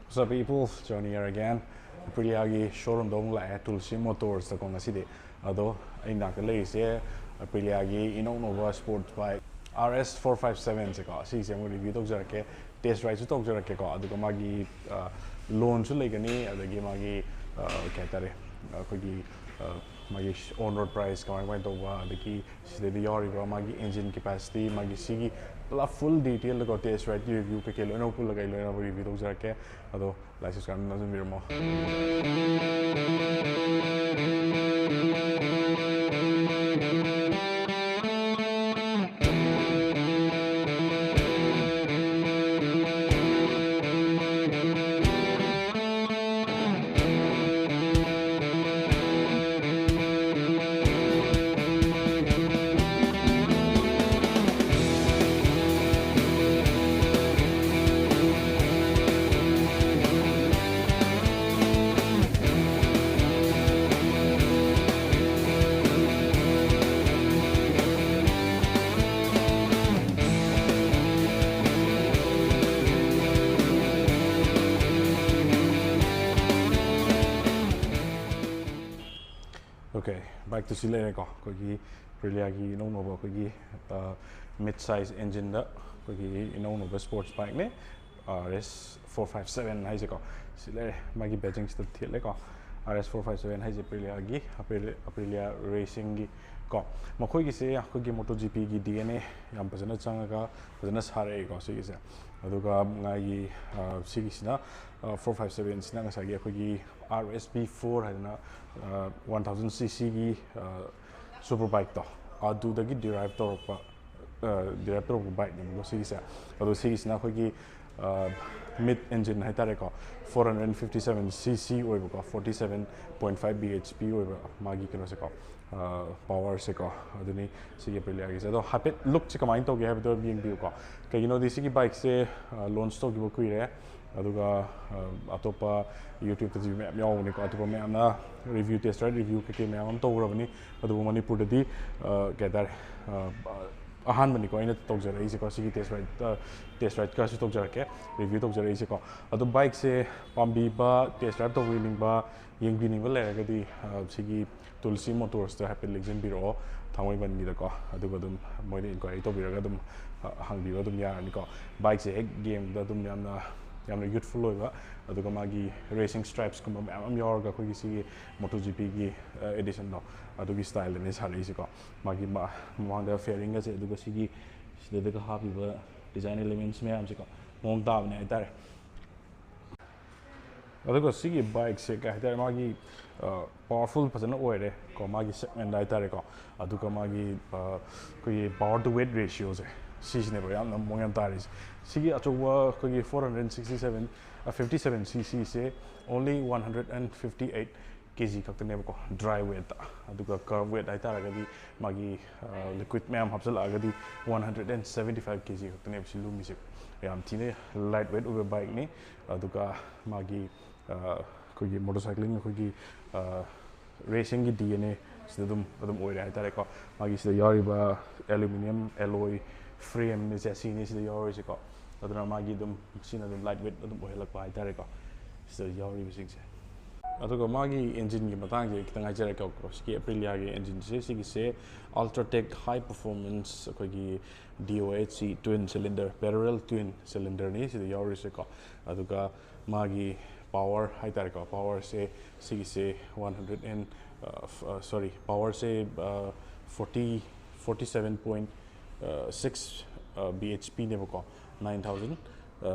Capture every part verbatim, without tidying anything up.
What's up, people? Johnny here again. Apriliaꯒꯤ showroomꯗ ꯑꯃꯨꯛ ꯂꯥꯛꯑꯦ, Tulsi Motorsꯇꯀꯣ ꯉꯁꯤꯗꯤ. ꯑꯗꯣ ꯑꯩ ꯅꯥꯛꯇ ꯂꯩꯔꯤꯁꯦ Apriliaꯒꯤ ꯏꯅꯧ ꯅꯧꯕ sports bike R S four five seven ꯁꯦꯀꯣ, ꯁꯤꯁꯦ ꯑꯃꯨꯛ review ꯇꯧꯖꯔꯛꯀꯦ, test rideꯁꯨ ꯇꯧꯖꯔꯛꯀꯦꯀꯣ. ꯑꯗꯨꯒ ꯃꯥꯒꯤ ꯂꯣꯟꯁꯨ ꯂꯩꯒꯅꯤ, ꯑꯗꯒꯤ ꯃꯥꯒꯤ ꯑ, ꯀꯩ ꯍꯥꯏꯇꯥꯔꯦ, ꯑꯩꯈꯣꯏꯒꯤ ꯑ, ꯃꯥꯒꯤ on road price ꯀꯃꯥꯏ ꯀꯃꯥꯏꯅ ꯇꯧꯕ, ꯑꯗꯒꯤ ꯁꯤꯗꯩꯗ ꯌꯥꯎꯔꯤꯕ ꯃꯥꯒꯤ engine capacity, ꯃꯥꯒꯤ ꯁꯤꯒꯤ ꯄꯨꯂꯞ full detailꯗꯀꯣ, test rideꯀꯤ review ꯀꯩꯀꯩ ꯂꯣꯏꯅ ꯄꯨꯜꯂꯒ ꯑꯩ ꯂꯣꯏꯅꯃꯛ review ꯇꯧꯖꯔꯛꯀꯦ꯫ ꯑꯗꯣ like, subscribe ꯅꯝꯁꯤꯟꯕꯤꯔꯝꯃꯣ꯫ Okay, bikeꯇꯨ ꯁꯤ ꯂꯩꯔꯦꯀꯣ, ꯑꯩꯈꯣꯏꯒꯤ Apriliaꯒꯤ ꯏꯅꯧ ꯅꯧꯕ ꯑꯩꯈꯣꯏꯒꯤ mid size engineꯗ ꯑꯩꯈꯣꯏꯒꯤ ꯏꯅꯧ ꯅꯧꯕ sports bikeꯅꯦ, R S four five seven ꯍꯥꯏꯁꯦꯀꯣ꯫ ꯁꯤ ꯂꯩꯔꯦ, ꯃꯥꯒꯤ badgingꯁꯤꯗ ꯊꯦꯠꯂꯦꯀꯣ꯫ R S four five seven ꯍꯥꯏꯁꯦ Apriliaꯒꯤ, Aprilia, Aprilia Racingꯒꯤ ꯀꯣ꯫ ꯃꯈꯣꯏꯒꯤꯁꯦ ꯑꯩꯈꯣꯏꯒꯤ MotoGPꯒꯤ D N A ꯌꯥꯝ ꯐꯖꯅ ꯆꯪꯉꯒ ꯐꯖꯅ ꯁꯥꯔꯛꯑꯦꯀꯣ ꯁꯤꯒꯤꯁꯦ꯫ ꯑꯗꯨꯒ ꯃꯥꯒꯤ ꯑ, ꯁꯤꯒꯤꯁꯤꯅ ꯑ, four five sevenꯁꯤꯅ ꯉꯁꯥꯏꯒꯤ ꯑꯩꯈꯣꯏꯒꯤ R S B four ꯍꯥꯏꯗꯅ ꯑ, one thousand ccꯒꯤ ꯑ, super bikeꯇꯣ, ꯑꯗꯨꯗꯒꯤ derive ꯇꯧꯔꯛꯄ, ꯑ, derive ꯇꯧꯔꯛꯄ bikeꯅꯦꯕꯀꯣ ꯁꯤꯒꯤꯁꯦ꯫ ꯑꯗꯣ ꯁꯤꯒꯤꯁꯤꯅ ꯑꯩꯈꯣꯏꯒꯤ ꯑ, mid engine ꯍꯥꯏꯇꯥꯔꯦꯀꯣ, four hundred fifty seven cc ꯑꯣꯏꯕꯀꯣ, forty seven point five B H P ꯑꯣꯏꯕ ꯃꯥꯒꯤ ꯀꯩꯅꯣꯁꯦꯀꯣ, ꯑ, powerꯁꯦꯀꯣ꯫ ꯑꯗꯨꯅꯤ ꯁꯤꯒꯤ Apriliaꯒꯤꯁꯦ꯫ ꯑꯗꯣ ꯍꯥꯏꯐꯦꯠ lookꯁꯦ ꯀꯃꯥꯏꯅ ꯇꯧꯒꯦ ꯍꯥꯏꯕꯗꯣ ꯌꯦꯡꯕꯤꯌꯨꯀꯣ꯫ ꯀꯩꯒꯤꯅꯣꯗꯤ ꯁꯤꯒꯤ bikeꯁꯦ ꯑ, launch ꯇꯧꯈꯤꯕ ꯀꯨꯏꯔꯦ, ꯑꯗꯨꯒ ꯑ, ꯑꯇꯣꯞꯄ YouTubeꯇꯁꯨ ꯃꯌꯥꯝ ꯌꯥꯎꯕꯅꯤꯀꯣ, ꯑꯇꯣꯞꯄ ꯃꯌꯥꯝꯅ review, test ride review ꯀꯩꯀꯩ ꯃꯌꯥꯝ ꯑꯃ ꯇꯧꯈ꯭ꯔꯕꯅꯤ꯫ ꯑꯗꯨꯕꯨ ꯃꯅꯤꯄꯨꯔꯗꯗꯤ ꯑ, ꯀꯩ ꯍꯥꯏꯇꯥꯔꯦ, ꯑ, ꯑ, ꯑꯍꯥꯟꯕꯅꯤꯀꯣ ꯑꯩꯅ ꯇꯧꯖꯔꯛꯏꯁꯦꯀꯣ, ꯁꯤꯒꯤ ꯇꯦꯁ ꯔꯥꯏꯗ, ꯇꯦꯁ ꯔꯥꯏꯗꯀꯁꯨ ꯇꯧꯖꯔꯛꯀꯦ, ꯔꯤꯚ꯭ꯌꯨ ꯇꯧꯖꯔꯛꯏꯁꯦꯀꯣ꯫ ꯑꯗꯣ ꯕꯥꯏꯛꯁꯦ ꯄꯥꯝꯕꯤꯕ, ꯇꯦꯁ ꯗ꯭ꯔꯥꯏꯚ ꯇꯧꯕꯤꯅꯤꯡꯕ, ꯌꯦꯡꯕꯤꯅꯤꯡꯕ ꯂꯩꯔꯒꯗꯤ, ꯑ, ꯁꯤꯒꯤ ꯇꯨꯜꯁꯤ ꯃꯣꯇꯣꯔꯁꯇ ꯍꯥꯏꯐꯦꯠ ꯂꯦꯡꯁꯤꯟꯕꯤꯔꯛꯑꯣ, ꯊꯥꯡꯃꯩꯕꯟꯒꯤꯗꯀꯣ꯫ ꯑꯗꯨꯒ ꯑꯗꯨꯝ ꯃꯣꯏꯗ ꯏꯟꯀ꯭ꯋꯥꯏꯔꯤ ꯇꯧꯕꯤꯔꯒ ꯑꯗꯨꯝ, ꯑ, ꯍꯪꯕꯤꯕ ꯑꯗꯨꯝ ꯌꯥꯔꯅꯤꯀꯣ꯫ ꯕꯥꯏꯛꯁꯦ ꯍꯦꯛ ꯌꯦꯡꯕꯗ ꯑꯗꯨꯝ ꯌꯥꯝꯅ, ꯌꯥꯝꯅ ꯌꯨꯠꯐꯨꯜ ꯑꯣꯏꯕ, ꯑꯗꯨꯒ ꯃꯥꯒꯤ ꯔꯦꯁꯤꯡ ꯁ꯭ꯇ꯭ꯔꯥꯏꯞꯁꯀꯨꯝꯕ ꯃꯌꯥꯝ ꯑꯃ ꯌꯥꯎꯔꯒ, ꯑꯩꯈꯣꯏꯒꯤ ꯁꯤꯒꯤ ꯃꯣꯇꯣ ꯖꯤ ꯄꯤꯒꯤ, ꯑ, ꯑꯦꯗꯤꯁꯟꯗꯣ, ꯑꯗꯨꯒꯤ ꯁ꯭ꯇꯥꯏꯜꯗꯅꯦ ꯁꯥꯔꯛꯏꯁꯦꯀꯣ꯫ ꯃꯥꯒꯤ ꯃ-, ꯃꯃꯥꯡꯗ ꯐꯦꯌꯥꯔꯤꯡꯒꯁꯦ, ꯑꯗꯨꯒ ꯁꯤꯒꯤ ꯁꯤꯗꯒ ꯍꯥꯞꯄꯤꯕ ꯗꯤꯖꯥꯏꯟ ꯑꯦꯂꯤꯃꯦꯟꯠꯁ ꯃꯌꯥꯝꯁꯦꯀꯣ, ꯃꯑꯣꯡ ꯇꯥꯕꯅꯦ ꯍꯥꯏꯇꯥꯔꯦ꯫ ꯑꯗꯨꯒ ꯁꯤꯒꯤ ꯕꯥꯏꯛꯁꯦ ꯀꯩ ꯍꯥꯏꯇꯥꯔꯦ, ꯃꯥꯒꯤ, ꯑ, ꯄꯋꯥꯔꯐꯨꯜ ꯐꯖꯅ ꯑꯣꯏꯔꯦ ꯀꯣ, ꯃꯥꯒꯤ ꯁꯦꯒꯃꯦꯟꯗ ꯍꯥꯏꯇꯥꯔꯦꯀꯣ꯫ ꯑꯗꯨꯒ ꯃꯥꯒꯤ, ꯑ, ꯑꯩꯈꯣꯏꯒꯤ ꯄꯋꯥꯔ ꯇꯨ ꯋꯦꯠ ꯔꯦꯁꯤꯌꯣꯁꯦ, ꯁꯤꯁꯤꯅꯦꯕ ꯌꯥꯝꯅ ꯃꯑꯣꯡ ꯌꯥꯝ ꯇꯥꯔꯤꯁꯦ꯫ ꯁꯤꯒꯤ ꯑꯆꯧꯕ ꯑꯩꯈꯣꯏꯒꯤ four hundred sixty seven, ꯑ, fifty seven cc ꯁꯦ only one hundred and fifty eight kg ꯈꯛꯇꯅꯦꯕꯀꯣ, ꯗ꯭ꯔꯥꯏ ꯋꯦꯠꯇ꯫ ꯑꯗꯨꯒ ꯀꯔꯕ ꯋꯦꯠ ꯍꯥꯏꯇꯥꯔꯒꯗꯤ ꯃꯥꯒꯤ, ꯑ, ꯂꯤꯀ꯭ꯋꯤꯠ ꯃꯌꯥꯝ ꯍꯥꯞꯆꯤꯜꯂꯛꯑꯒꯗꯤ one hundred and seventy five kg ꯈꯛꯇꯅꯦꯕ ꯁꯤ ꯂꯨꯝꯃꯤꯁꯦ꯫ ꯌꯥꯝ ꯊꯤꯅ ꯂꯥꯏꯠ ꯋꯦꯠ ꯑꯣꯏꯕ ꯕꯥꯏꯛꯅꯤ꯫ ꯑꯗꯨꯒ ꯃꯥꯒꯤ, ꯑ, ꯑꯩꯈꯣꯏꯒꯤ ꯃꯣꯇꯣꯔꯁꯥꯏꯀ꯭ꯂꯤꯡ, ꯑꯩꯈꯣꯏꯒꯤ, ꯑ, ꯔꯦꯁꯤꯡꯒꯤ ꯗꯤ ꯑꯦꯟ ꯑꯦ ꯁꯤꯗ ꯑꯗꯨꯝ, ꯑꯗꯨꯝ ꯑꯣꯏꯔꯦ ꯍꯥꯏꯇꯥꯔꯦꯀꯣ꯫ ꯃꯥꯒꯤ ꯁꯤꯗ ꯌꯥꯎꯔꯤꯕ ꯑꯦꯂꯨꯃꯤꯅꯤꯌꯝ ꯑꯦꯂꯣꯏ ꯐ꯭ꯔꯦꯝꯅꯤ, ꯆꯦꯁꯤꯅꯤ ꯁꯤꯗ ꯌꯥꯎꯔꯤꯁꯦꯀꯣ꯫ ꯑꯗꯨꯅ ꯃꯥꯒꯤ ꯑꯗꯨꯝ, ꯁꯤꯅ ꯑꯗꯨꯝ ꯂꯥꯏꯠ ꯋꯦꯠ ꯑꯗꯨꯝ ꯑꯣꯏꯍꯜꯂꯛꯄ ꯍꯥꯏꯇꯥꯔꯦꯀꯣ, ꯁꯤꯗ ꯌꯥꯎꯔꯤꯕꯁꯤꯡꯁꯦ꯫ ꯑꯗꯨꯒ ꯃꯥꯒꯤ ꯏꯟꯖꯤꯟꯒꯤ ꯃꯇꯥꯡꯁꯦ ꯈꯤꯇꯪ ꯍꯥꯏꯖꯔꯛꯀꯦꯀꯣ꯫ ꯁꯤꯒꯤ ꯑꯦꯄ꯭ꯔꯤꯂꯤꯌꯥꯒꯤ ꯏꯟꯖꯤꯟꯁꯦ, ꯁꯤꯒꯤꯁꯦ Ultratech High Performance, ꯑꯩꯈꯣꯏꯒꯤ D O H C twin cylinder, parallel twin cylinderꯅꯤ ꯁꯤꯗ ꯌꯥꯎꯔꯤꯁꯦꯀꯣ꯫ ꯑꯗꯨꯒ ꯃꯥꯒꯤ ꯄꯋꯥꯔ ꯍꯥꯏꯇꯥꯔꯦꯀꯣ, ꯄꯋꯥꯔꯁꯦ ꯁꯤꯒꯤꯁꯦ one hundred and, ꯑ, ꯐ-, ꯑ, sorry, ꯄꯋꯥꯔꯁꯦ, ꯑ, forty, forty seven point six, ꯑ, B H Pꯅꯦꯕꯀꯣ, nine thousand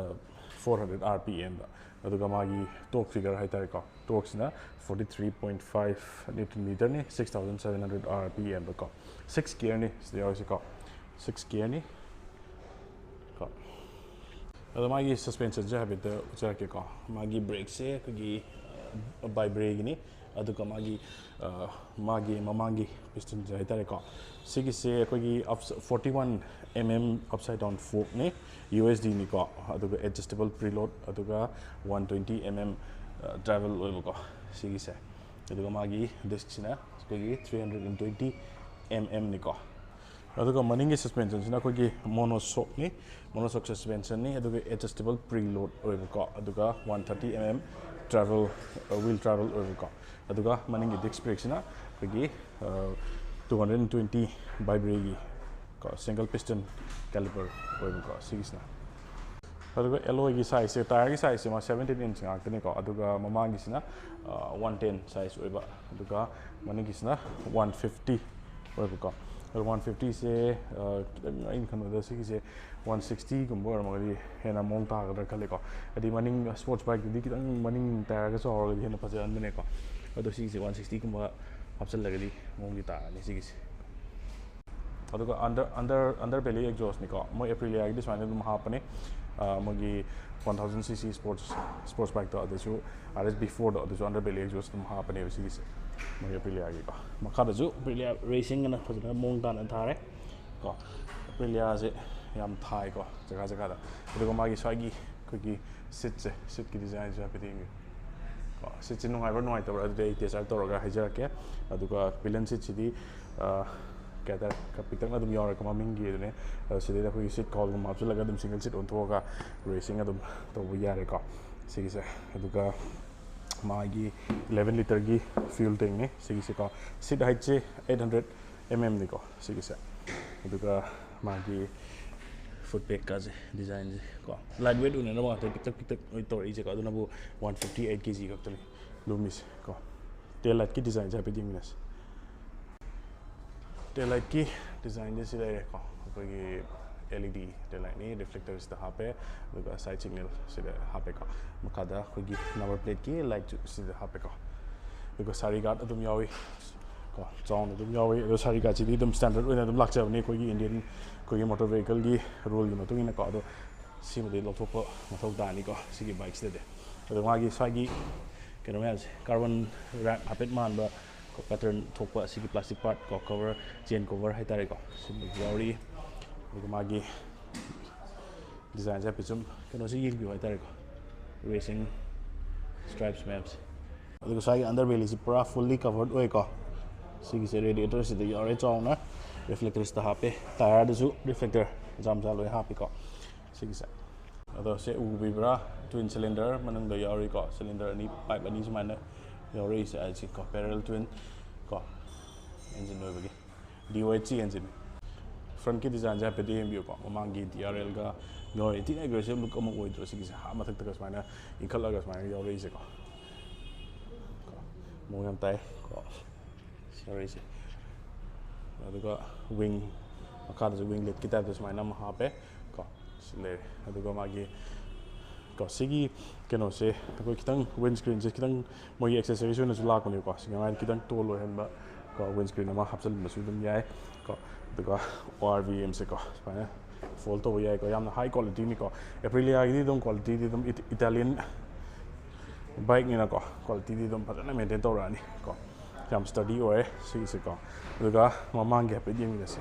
four hundred R P Mꯗ꯫ ꯑꯗꯨꯒ ꯃꯥꯒꯤ ꯇꯣꯔꯛ ꯐꯤꯒꯔ ꯍꯥꯏꯇꯥꯔꯦꯀꯣ, ꯇꯣꯔꯛꯁꯤꯅ forty three point five Newton meterꯅꯤ, six thousand seven hundred R P Mꯗꯀꯣ꯫ Six gearꯅꯤ ꯁꯤꯗ ꯌꯥꯎꯔꯤꯁꯦꯀꯣ, six gearꯅꯤ ꯀꯣ꯫ ꯑꯗꯣ ꯃꯥꯒꯤ ꯁꯁꯄꯦꯟꯁꯟꯁꯦ ꯍꯥꯏꯐꯦꯠꯇ ꯎꯠꯆꯔꯛꯀꯦꯀꯣ꯫ ꯃꯥꯒꯤ ꯕ꯭ꯔꯦꯛꯁꯦ ꯑꯩꯈꯣꯏꯒꯤ, ꯑ, ꯕꯥꯏꯕ꯭ꯔꯦꯒꯤꯅꯤ꯫ ꯑꯗꯨꯒ ꯃꯥꯒꯤ, ꯑ, ꯃꯥꯒꯤ ꯃꯃꯥꯡꯒꯤ ꯄꯤꯁꯇꯟꯁꯦ ꯍꯥꯏꯇꯥꯔꯦꯀꯣ, ꯁꯤꯒꯤꯁꯦ ꯑꯩꯈꯣꯏꯒꯤ up-, forty one M M upside down forkꯅꯤ, U S Dꯅꯤꯀꯣ꯫ ꯑꯗꯨꯒ adjustable preload, ꯑꯗꯨꯒ one twenty M M, ꯑ, travel ꯑꯣꯏꯕꯀꯣ ꯁꯤꯒꯤꯁꯦ꯫ ꯑꯗꯨꯒ ꯃꯥꯒꯤ ꯗꯤꯁꯛꯁꯤꯅ ꯑꯩꯈꯣꯏꯒꯤ three hundred and twenty M Mꯅꯤꯀꯣ꯫ ꯑꯗꯨꯒ ꯃꯅꯤꯡꯒꯤ ꯁꯁꯄꯦꯟꯁꯟꯁꯤꯅ ꯑꯩꯈꯣꯏꯒꯤ ꯃꯣꯅꯣꯁꯣꯛꯅꯤ, ꯃꯣꯅꯣꯁꯣꯛ ꯁꯁꯄꯦꯟꯁꯟꯅꯤ꯫ ꯑꯗꯨꯒ ꯑꯦꯗꯖꯁꯇꯦꯕꯜ ꯄ꯭ꯔꯤ ꯂꯣꯗ ꯑꯣꯏꯕꯀꯣ, ꯑꯗꯨꯒ one thirty M M travel, will travel ꯑꯣꯏꯕꯀꯣ꯫ ꯑꯗꯨꯒ ꯃꯅꯤꯡꯒꯤ ꯗꯤꯁꯛ ꯕ꯭ꯔꯦꯛꯁꯤꯅ ꯑꯩꯈꯣꯏꯒꯤ ꯇꯨ ꯍꯟꯗ꯭ꯔꯦꯠ ꯇ꯭ꯋꯦꯟꯇꯤ ꯚꯥꯏꯕ꯭ꯔꯦꯒꯤ ꯀꯣ, ꯁꯤꯡꯒꯜ ꯄꯤꯁꯇꯟ ꯀꯦꯂꯤꯄꯔ ꯑꯣꯏꯕꯀꯣ ꯁꯤꯒꯤꯁꯤꯅ꯫ ꯑꯗꯨꯒ ꯑꯦꯂꯣꯏꯒꯤ ꯁꯥꯏꯖꯁꯦ, ꯇꯥꯌꯔꯒꯤ ꯁꯥꯏꯖꯁꯦ ꯃꯥ ꯁꯕꯦꯟꯇꯤꯟ ꯏꯟꯆ ꯉꯥꯛꯇꯅꯤꯀꯣ꯫ ꯑꯗꯨꯒ ꯃꯃꯥꯡꯒꯤꯁꯤꯅ ꯋꯥꯟ ꯇꯦꯟ ꯁꯥꯏꯖ ꯑꯣꯏꯕ, ꯑꯗꯨꯒ ꯃꯅꯤꯡꯒꯤꯁꯤꯅ ꯋꯥꯟ ꯐꯤꯐꯇꯤ ꯑꯣꯏꯕꯀꯣ꯫ ꯑꯗꯣ ꯋꯥꯟ ꯐꯤꯐꯇꯤꯁꯦ ꯈꯤꯇꯪ, ꯑꯩꯅ ꯈꯟꯕꯗ ꯁꯤꯒꯤꯁꯦ ꯋꯥꯟ ꯁꯤꯛꯁꯇꯤꯒꯨꯝꯕ ꯑꯣꯏꯔꯝꯃꯒꯗꯤ ꯍꯦꯟꯅ ꯃꯑꯣꯡ ꯇꯥꯒꯗ꯭ꯔꯥ ꯈꯜꯂꯦꯀꯣ꯫ ꯍꯥꯏꯗꯤ ꯃꯅꯤꯡ ꯁ꯭ꯄꯣꯔꯠꯁ ꯕꯥꯏꯛꯇꯨꯗꯤ ꯈꯤꯇꯪ ꯃꯅꯤꯡ ꯇꯥꯌꯔꯒ ꯆꯥꯎꯔꯒꯗꯤ ꯍꯦꯟꯅ ꯐꯖꯍꯟꯕꯅꯦꯀꯣ꯫ ꯑꯗꯣ ꯁꯤꯒꯤꯁꯦ ꯋꯥꯟ ꯁꯤꯛꯁꯇꯤꯒꯨꯝꯕ ꯍꯥꯞꯆꯤꯜꯂꯒꯗꯤ ꯃꯑꯣꯡꯗꯤ ꯇꯥꯔꯅꯤ ꯁꯤꯒꯤꯁꯦ꯫ ꯑꯗꯨꯒ ꯑꯟꯗꯔ ꯑꯟꯗꯔ ꯑꯟꯗꯔ ꯕꯦꯂꯤ ꯑꯦꯛꯖꯣꯁꯅꯤꯀꯣ, ꯃꯣꯏ ꯑꯦꯄ꯭ꯔꯤꯂꯤꯌꯥꯒꯤꯗꯤ ꯁꯨꯃꯥꯏꯅ ꯑꯗꯨꯝ ꯍꯥꯞꯄꯅꯦ꯫ ꯑ, ꯃꯣꯏꯒꯤ ꯋꯥꯟ ꯊꯥꯎꯖꯟ ꯁꯤ ꯁꯤ ꯁ꯭ꯄꯣꯔꯠꯁ ꯁ꯭ꯄꯣꯔꯠꯁ ꯕꯥꯏꯛꯇꯣ, ꯑꯗꯨꯁꯨ ꯑꯥꯔ ꯑꯦꯁ ꯕꯤ ꯐꯣꯔꯗꯣ, ꯑꯗꯨꯁꯨ ꯑꯟꯗꯔ ꯕꯦꯂꯤ ꯑꯦꯛꯖꯣꯁ ꯑꯗꯨꯝ ꯍꯥꯞꯄꯅꯦꯕ ꯁꯤꯒꯤꯁꯦ, ꯃꯣꯏ ꯑꯦꯄ꯭ꯔꯤꯂꯤꯌꯥꯒꯤꯀꯣ꯫ ꯃꯈꯥꯗꯁꯨ ꯑꯦꯄ꯭ꯔꯤꯂꯤꯌꯥ ꯔꯦꯁꯤꯡ ꯑꯅ ꯐꯖꯅ ꯃꯑꯣꯡ ꯇꯥꯅ ꯊꯥꯔꯦ ꯀꯣ꯫ ꯑꯦꯄ꯭ꯔꯤꯂꯤꯌꯥꯁꯦ ꯌꯥꯝ ꯊꯥꯏꯀꯣ ꯖꯒꯥ ꯖꯒꯥꯗ꯫ ꯑꯗꯨꯒ ꯃꯥꯒꯤ ꯁ꯭ꯋꯥꯏꯒꯤ ꯑꯩꯈꯣꯏꯒꯤ ꯁꯤꯠꯁꯦ, ꯁꯤꯠꯀꯤ ꯗꯤꯖꯥꯏꯟꯁꯦ ꯍꯥꯏꯐꯦꯠ ꯌꯦꯡꯕꯤꯌꯨ ꯀꯣ꯫ ꯁꯤꯠꯁꯦ ꯅꯨꯡꯉꯥꯏꯕ꯭ꯔꯥ ꯅꯨꯡꯉꯥꯏꯇꯕ꯭ꯔꯥ ꯑꯗꯨꯗꯤ ꯑꯩ ꯇꯦꯁ ꯗ꯭ꯔꯥꯏꯚ ꯇꯧꯔꯒ ꯍꯥꯏꯖꯔꯛꯀꯦ꯫ ꯑꯗꯨꯒ ꯄꯤꯂꯟ ꯁꯤꯠꯁꯤꯗꯤ, ꯑ, ꯀꯩ ꯍꯥꯏꯇꯥꯔꯦ, ꯈꯔ ꯄꯤꯛꯇꯛꯅ ꯑꯗꯨꯝ ꯌꯥꯎꯔꯦꯀꯣ, ꯃꯃꯤꯡꯒꯤ ꯑꯗꯨꯅꯦ꯫ ꯑꯗꯣ ꯁꯤꯗꯩꯗ ꯑꯩꯈꯣꯏꯒꯤ ꯁꯤꯠ ꯀꯣꯜꯒꯨꯝꯕ ꯍꯥꯞꯆꯤꯜꯂꯒ ꯑꯗꯨꯝ ꯁꯤꯡꯒꯜ ꯁꯤꯠ ꯑꯣꯟꯊꯣꯛꯑꯒ ꯔꯦꯁꯤꯡ ꯑꯗꯨꯝ ꯇꯧꯕ ꯌꯥꯔꯦꯀꯣ ꯁꯤꯒꯤꯁꯦ꯫ ꯑꯗꯨꯒ ꯃꯥꯒꯤ ꯏꯂꯦꯚꯦꯟ ꯂꯤꯇꯔꯒꯤ ꯐ꯭ꯌꯨꯜ ꯇꯦꯡꯅꯤ ꯁꯤꯒꯤꯁꯦꯀꯣ꯫ ꯁꯤꯠ ꯍꯥꯏꯠꯁꯦ ꯑꯩꯠ ꯍꯟꯗ꯭ꯔꯦꯠ ꯑꯦꯝ ꯑꯦꯝꯅꯤꯀꯣ ꯁꯤꯒꯤꯁꯦ꯫ ꯑꯗꯨꯒ ꯃꯥꯒꯤ ꯐꯨꯠ ꯄꯦꯛꯀꯁꯦ, ꯗꯤꯖꯥꯏꯟꯁꯦ ꯀꯣ, ꯂꯥꯏꯠ ꯋꯦꯠ ꯑꯣꯏꯅꯅꯕ ꯉꯥꯛꯇ ꯄꯤꯛꯇꯛ ꯄꯤꯛꯇꯛ ꯂꯣꯏ ꯇꯧꯔꯛꯏꯁꯦꯀꯣ꯫ ꯑꯗꯨꯅꯕꯨ ꯋꯥꯟ ꯐꯤꯐꯇꯤ ꯑꯩꯠ ꯀꯦ ꯖꯤ ꯈꯛꯇꯅꯤ ꯂꯨꯝꯃꯤꯁꯦ ꯀꯣ꯫ ꯇꯦꯜ ꯂꯥꯏꯠꯀꯤ ꯗꯤꯖꯥꯏꯟꯁꯦ ꯍꯥꯏꯐꯦꯠ ꯌꯦꯡꯃꯤꯟꯅꯁꯤ꯫ ꯇꯦꯜ ꯂꯥꯏꯠꯀꯤ ꯗꯤꯖꯥꯏꯟꯁꯦ ꯁꯤ ꯂꯩꯔꯦꯀꯣ, ꯑꯩꯈꯣꯏꯒꯤ ꯑꯦꯜ ꯏ ꯗꯤ ꯇꯦꯜ ꯂꯥꯏꯠꯅꯤ, ꯔꯤꯐ꯭ꯂꯦꯛꯇꯔꯁꯤꯗ ꯍꯥꯞꯄꯦ, ꯑꯗꯨꯒ ꯁꯥꯏꯠ ꯁꯤꯒꯅꯦꯜ ꯁꯤꯗ ꯍꯥꯞꯄꯦꯀꯣ꯫ ꯃꯈꯥꯗ ꯑꯩꯈꯣꯏꯒꯤ ꯅꯝꯕꯔ ꯄ꯭ꯂꯦꯠꯀꯤ ꯂꯥꯏꯠꯁꯨ ꯁꯤꯗ ꯍꯥꯞꯄꯦꯀꯣ꯫ ꯑꯗꯨꯒ ꯁꯥꯔꯤ ꯒꯥꯔꯗ ꯑꯗꯨꯝ ꯌꯥꯎꯏ ꯀꯣ, ꯆꯥꯎꯅ ꯑꯗꯨꯝ ꯌꯥꯎꯏ꯫ ꯑꯗꯣ ꯁꯥꯔꯤ ꯒꯥꯔꯗꯁꯤꯗꯤ ꯑꯗꯨꯝ ꯁ꯭ꯇꯦꯟꯗꯔꯗ ꯑꯣꯏꯅ ꯑꯗꯨꯝ ꯂꯥꯛꯆꯕꯅꯤ ꯑꯩꯈꯣꯏꯒꯤ ꯏꯟꯗꯤꯌꯟ, ꯑꯩꯈꯣꯏꯒꯤ ꯃꯣꯇꯣꯔ ꯚꯦꯍꯤꯀꯜꯒꯤ ꯔꯨꯜꯒꯤ ꯃꯇꯨꯡ ꯏꯟꯅꯀꯣ꯫ ꯑꯗꯣ ꯁꯤꯃꯗꯤ ꯂꯧꯊꯣꯛꯄ ꯃꯊꯧ ꯇꯥꯅꯤꯀꯣ ꯁꯤꯒꯤ ꯕꯥꯏꯛꯁꯤꯗꯗꯤ꯫ ꯑꯗꯣ ꯃꯥꯒꯤ ꯁ꯭ꯋꯥꯏꯒꯤ ꯀꯩꯅꯣ ꯃꯌꯥꯝꯁꯦ, ꯀꯥꯔꯕꯟ ꯔꯦꯞ ꯍꯥꯏꯐꯦꯠ ꯃꯥꯟꯕ ꯄꯦꯇꯔꯟ ꯊꯣꯛꯄ ꯑꯁꯤꯒꯤ ꯄ꯭ꯂꯥꯁꯇꯤꯛ ꯄꯥꯔꯠ ꯀꯣ, ꯀꯣꯚꯔ, ꯆꯦꯟ ꯀꯣꯚꯔ ꯍꯥꯏꯇꯥꯔꯦꯀꯣ, ꯁꯤꯃꯁꯨ ꯌꯥꯎꯔꯤ꯫ ꯑꯗꯨꯒ ꯃꯥꯒꯤ ꯗꯤꯖꯥꯏꯟꯁꯦ ꯍꯥꯏꯐꯦꯠ ꯁꯨꯝ ꯀꯩꯅꯣꯁꯦ ꯌꯦꯡꯕꯤꯌꯨ ꯍꯥꯏꯇꯥꯔꯦꯀꯣ, ꯔꯦꯁꯤꯡ ꯁ꯭ꯇ꯭ꯔꯥꯏꯞꯁ ꯃꯌꯥꯝꯁꯦ꯫ ꯑꯗꯨꯒ ꯁ꯭ꯋꯥꯏꯒꯤ ꯑꯟꯗꯔ ꯕꯦꯂꯤꯁꯤ ꯄꯨꯔꯥ ꯐꯨꯜꯂꯤ ꯀꯚꯔꯠ ꯑꯣꯏꯀꯣ꯫ ꯁꯤꯒꯤꯁꯦ ꯔꯦꯗꯤꯌꯦꯇꯔꯁꯤꯗ ꯌꯥꯎꯔꯦ ꯆꯥꯎꯅ꯫ Reflectors ꯇ ꯍꯥꯞꯄꯦ, ꯇꯥꯌꯔꯗꯁꯨ reflector ꯃꯆꯥ ꯃꯆꯥ ꯂꯣꯏ ꯍꯥꯞꯄꯤꯀꯣ ꯁꯤꯒꯤꯁꯦ꯫ ꯑꯗꯣ ꯁꯦ ꯎꯕꯤꯕ꯭ꯔꯥ, twin cylinder ꯃꯅꯨꯡꯗ ꯌꯥꯎꯔꯤꯀꯣ, cylinder ꯑꯅꯤ, pipe ꯑꯅꯤ ꯁꯨꯃꯥꯏꯅ ꯌꯥꯎꯔꯛꯏꯁꯦ ꯑꯁꯤ ꯀꯣ, parallel twin ꯀꯣ, engine ꯑꯣꯏꯕꯒꯤ꯫ D O H C engine꯫ Front ꯀꯤ design ꯁꯦ ꯍꯥꯏꯐꯦꯠ ꯌꯦꯡꯕꯤꯌꯨꯀꯣ, ꯃꯃꯥꯡꯒꯤ D R L ꯒ ꯌꯥꯎꯔꯤ, ꯊꯤꯅ aggressive look ꯑꯃ ꯑꯣꯏꯗ꯭ꯔꯣ? ꯁꯤꯒꯤꯁꯦ ꯑꯥ ꯃꯊꯛꯇꯒ ꯁꯨꯃꯥꯏꯅ ꯏꯟꯈꯠꯂꯒ ꯁꯨꯃꯥꯏꯅ ꯌꯥꯎꯔꯛꯏꯁꯦꯀꯣ, ꯀꯣ, ꯃꯑꯣꯡ ꯌꯥꯝ ꯇꯥꯏ ꯀꯣ ꯁꯤ ꯌꯥꯎꯔꯛꯏꯁꯦ꯫ ꯑꯗꯨꯒ wing, ꯃꯈꯥꯗꯁꯨ winglet ꯀꯤ type ꯇ ꯁꯨꯃꯥꯏꯅ ꯑꯃ ꯍꯥꯞꯄꯦ ꯀꯣ꯫ ꯁꯤ ꯂꯩꯔꯦ꯫ ꯑꯗꯨꯒ ꯃꯥꯒꯤ ꯀꯣ ꯁꯤꯒꯤ ꯀꯩꯅꯣꯁꯦ ꯑꯩꯈꯣꯏ ꯈꯤꯇꯪ windscreen ꯁꯦ ꯈꯤꯇꯪ ꯃꯣꯏꯒꯤ accessories ꯑꯣꯏꯅꯁꯨ ꯂꯥꯛꯄꯅꯦꯕꯀꯣ꯫ ꯁꯤꯒꯤ ꯃꯥꯒꯤ ꯈꯤꯇꯪ tall ꯑꯣꯏꯍꯟꯕ ꯀꯣ, windscreen ꯑꯃ ꯍꯥꯞꯆꯤꯟꯕꯁꯨ ꯑꯗꯨꯝ ꯌꯥꯏ ꯀꯣ꯫ ꯑꯗꯨꯒ O R V M ꯁꯦꯀꯣ ꯁꯨꯃꯥꯏꯅ fold ꯇꯧꯕ ꯌꯥꯏꯀꯣ꯫ ꯌꯥꯝꯅ high quality ꯅꯤꯀꯣ꯫ Aprilia ꯒꯤꯗꯤ ꯑꯗꯨꯝ quality ꯗꯤ ꯑꯗꯨꯝ It-, Italian bike ꯅꯤꯅꯀꯣ, quality ꯗꯤ ꯑꯗꯨꯝ ꯐꯖꯅ maintain ꯇꯧꯔꯛꯑꯅꯤ ꯀꯣ꯫ ꯌꯥꯝ sturdy ꯑꯣꯏ ꯁꯤꯒꯤꯁꯦꯀꯣ꯫ ꯑꯗꯨꯒ ꯃꯃꯥꯡꯒꯤ ꯍꯥꯏꯐꯦꯠ ꯌꯦꯡꯃꯤꯟꯅꯁꯦ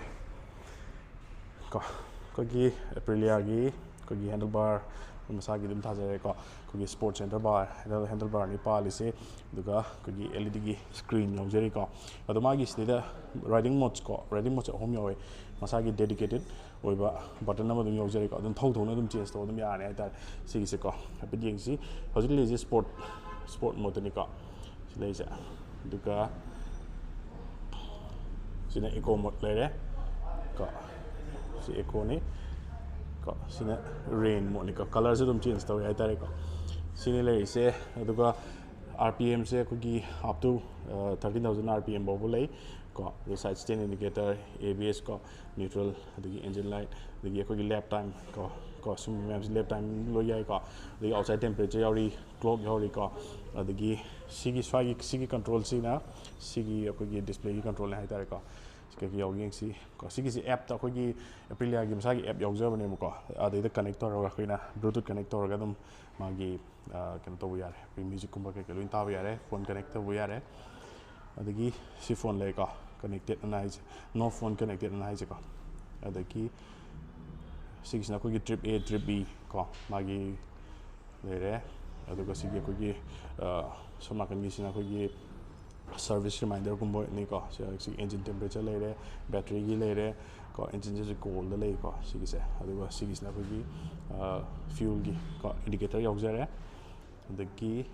ꯀꯣ꯫ ꯑꯩꯈꯣꯏꯒꯤ Aprilia ꯒꯤ ꯑꯩꯈꯣꯏꯒꯤ handlebar ꯃꯁꯥꯒꯤ ꯑꯗꯨꯝ ꯊꯥꯖꯔꯦꯀꯣ꯫ ꯑꯩꯈꯣꯏꯒꯤ sports handlebar, handle, handlebar ꯅꯤ ꯄꯥꯜꯂꯤꯁꯦ꯫ ꯑꯗꯨꯒ ꯑꯩꯈꯣꯏꯒꯤ L E D ꯒꯤ screen ꯌꯥꯎꯖꯔꯤꯀꯣ꯫ ꯑꯗꯣ ꯃꯥꯒꯤ ꯁꯤꯗꯩꯗ riding modes ꯀꯣ, riding modes ꯁꯦ ꯑꯍꯨꯝ ꯌꯥꯎꯋꯦ꯫ ꯃꯁꯥꯒꯤ dedicated ꯑꯣꯏꯕ button ꯑꯃ ꯑꯗꯨꯝ ꯌꯥꯎꯖꯔꯤꯀꯣ꯫ ꯑꯗꯨꯝ ꯊꯧ ꯊꯧꯅ ꯑꯗꯨꯝ change ꯇꯧꯕ ꯑꯗꯨꯝ ꯌꯥꯔꯅꯤ ꯍꯥꯏꯇꯥꯔꯦ꯫ ꯁꯤꯒꯤꯁꯦꯀꯣ ꯍꯥꯏꯐꯦꯠ ꯌꯦꯡꯁꯤ꯫ ꯍꯧꯖꯤꯛ ꯂꯩꯔꯤꯁꯦ sport, sport mode ꯇꯅꯤꯀꯣ ꯁꯤ ꯂꯩꯔꯤꯁꯦ꯫ ꯑꯗꯨꯒ ꯁꯤꯅ eco mode ꯂꯩꯔꯦ ꯀꯣ꯫ ꯁꯤ eco ꯅꯤ ꯀꯣ꯫ ꯁꯤꯅ rain mode ꯅꯤꯀꯣ꯫ Colour ꯁꯨ ꯑꯗꯨꯝ change ꯇꯧꯋꯦ ꯍꯥꯏꯇꯥꯔꯦꯀꯣ꯫ ꯁꯤꯅꯤ ꯂꯩꯔꯤꯁꯦ꯫ ꯑꯗꯨꯒ R P M ꯁꯦ ꯑꯩꯈꯣꯏꯒꯤ up to, ꯑ, thirteen thousand R P M ꯐꯥꯎꯕ ꯂꯩ ꯀꯣ꯫ ꯑꯗꯨ side stand indicator, A B S ꯀꯣ, neutral, ꯑꯗꯒꯤ engine light, ꯑꯗꯒꯤ ꯑꯩꯈꯣꯏꯒꯤ lap time ꯀꯣ, ꯀꯣ, ꯁꯨꯝꯕ ꯃꯌꯥꯝꯁꯦ lap time ꯂꯣꯏ ꯌꯥꯏꯀꯣ꯫ ꯑꯗꯒꯤ outside temperature ꯌꯥꯎꯔꯤ, clock ꯌꯥꯎꯔꯤꯀꯣ꯫ ꯑꯗꯒꯤ ꯁꯤꯒꯤ ꯁ꯭ꯋꯥꯏꯒꯤ, ꯁꯤꯒꯤ control ꯁꯤꯅ ꯁꯤꯒꯤ ꯑꯩꯈꯣꯏꯒꯤ display ꯒꯤ control ꯅꯤ ꯍꯥꯏꯇꯥꯔꯦꯀꯣ꯫ ꯁꯤ ꯀꯩꯀꯩ ꯌꯥꯎꯒꯦ ꯌꯦꯡꯁꯤ ꯀꯣ꯫ ꯁꯤꯒꯤꯁꯤ app ꯇ ꯑꯩꯈꯣꯏꯒꯤ Aprilia ꯒꯤ ꯃꯁꯥꯒꯤ app ꯌꯥꯎꯖꯕꯅꯦꯕꯀꯣ꯫ ꯑꯗꯩꯗ connect ꯇꯧꯔꯒ ꯑꯩꯈꯣꯏꯅ Bluetooth connect ꯇꯧꯔꯒ ꯑꯗꯨꯝ ꯃꯥꯒꯤ, ꯑ, ꯀꯩꯅꯣ ꯇꯧꯕ ꯌꯥꯔꯦ꯫ ꯑꯩꯈꯣꯏ music ꯀꯨꯝꯕ ꯀꯩꯀꯩ ꯂꯣꯏ ꯇꯥꯕ ꯌꯥꯔꯦ, phone connect ꯇꯧꯕ ꯌꯥꯔꯦ꯫ ꯑꯗꯒꯤ ꯁꯤ phone ꯂꯩꯔꯦꯀꯣ, connected ꯑꯅ ꯍꯥꯏꯁꯦ, no phone connected ꯑꯅ ꯍꯥꯏꯁꯦꯀꯣ꯫ ꯑꯗꯒꯤ ꯁꯤꯒꯤꯁꯤꯅ ꯑꯩꯈꯣꯏꯒꯤ trip A, trip B ꯀꯣ, ꯃꯥꯒꯤ ꯂꯩꯔꯦ꯫ ꯑꯗꯨꯒ ꯁꯤꯒꯤ ꯑꯩꯈꯣꯏꯒꯤ, ꯑ, ꯁꯣꯝ ꯅꯥꯀꯟꯒꯤꯁꯤꯅ ꯑꯩꯈꯣꯏꯒꯤ ꯁꯔꯚꯤꯁ ꯔꯤꯃꯥꯏꯟꯗꯔꯒꯨꯝꯕꯅꯤꯀꯣ꯫ ꯁꯤ, ꯁꯤ ꯏꯟꯖꯤꯟ ꯇꯦꯝꯄꯔꯦꯆꯔ ꯂꯩꯔꯦ, ꯕꯦꯇ꯭ꯔꯤꯒꯤ ꯂꯩꯔꯦ ꯀꯣ, ꯏꯟꯖꯤꯟꯁꯤꯁꯨ ꯀꯣꯜꯗ ꯂꯩꯀꯣ ꯁꯤꯒꯤꯁꯦ꯫ ꯑꯗꯨꯒ ꯁꯤꯒꯤꯁꯤꯅ ꯑꯩꯈꯣꯏꯒꯤ ꯐ꯭ꯌꯨꯜꯒꯤ ꯀꯣ ꯏꯟꯗꯤꯀꯦꯇꯔ ꯌꯥꯎꯖꯔꯦ꯫ ꯑꯗꯒꯤ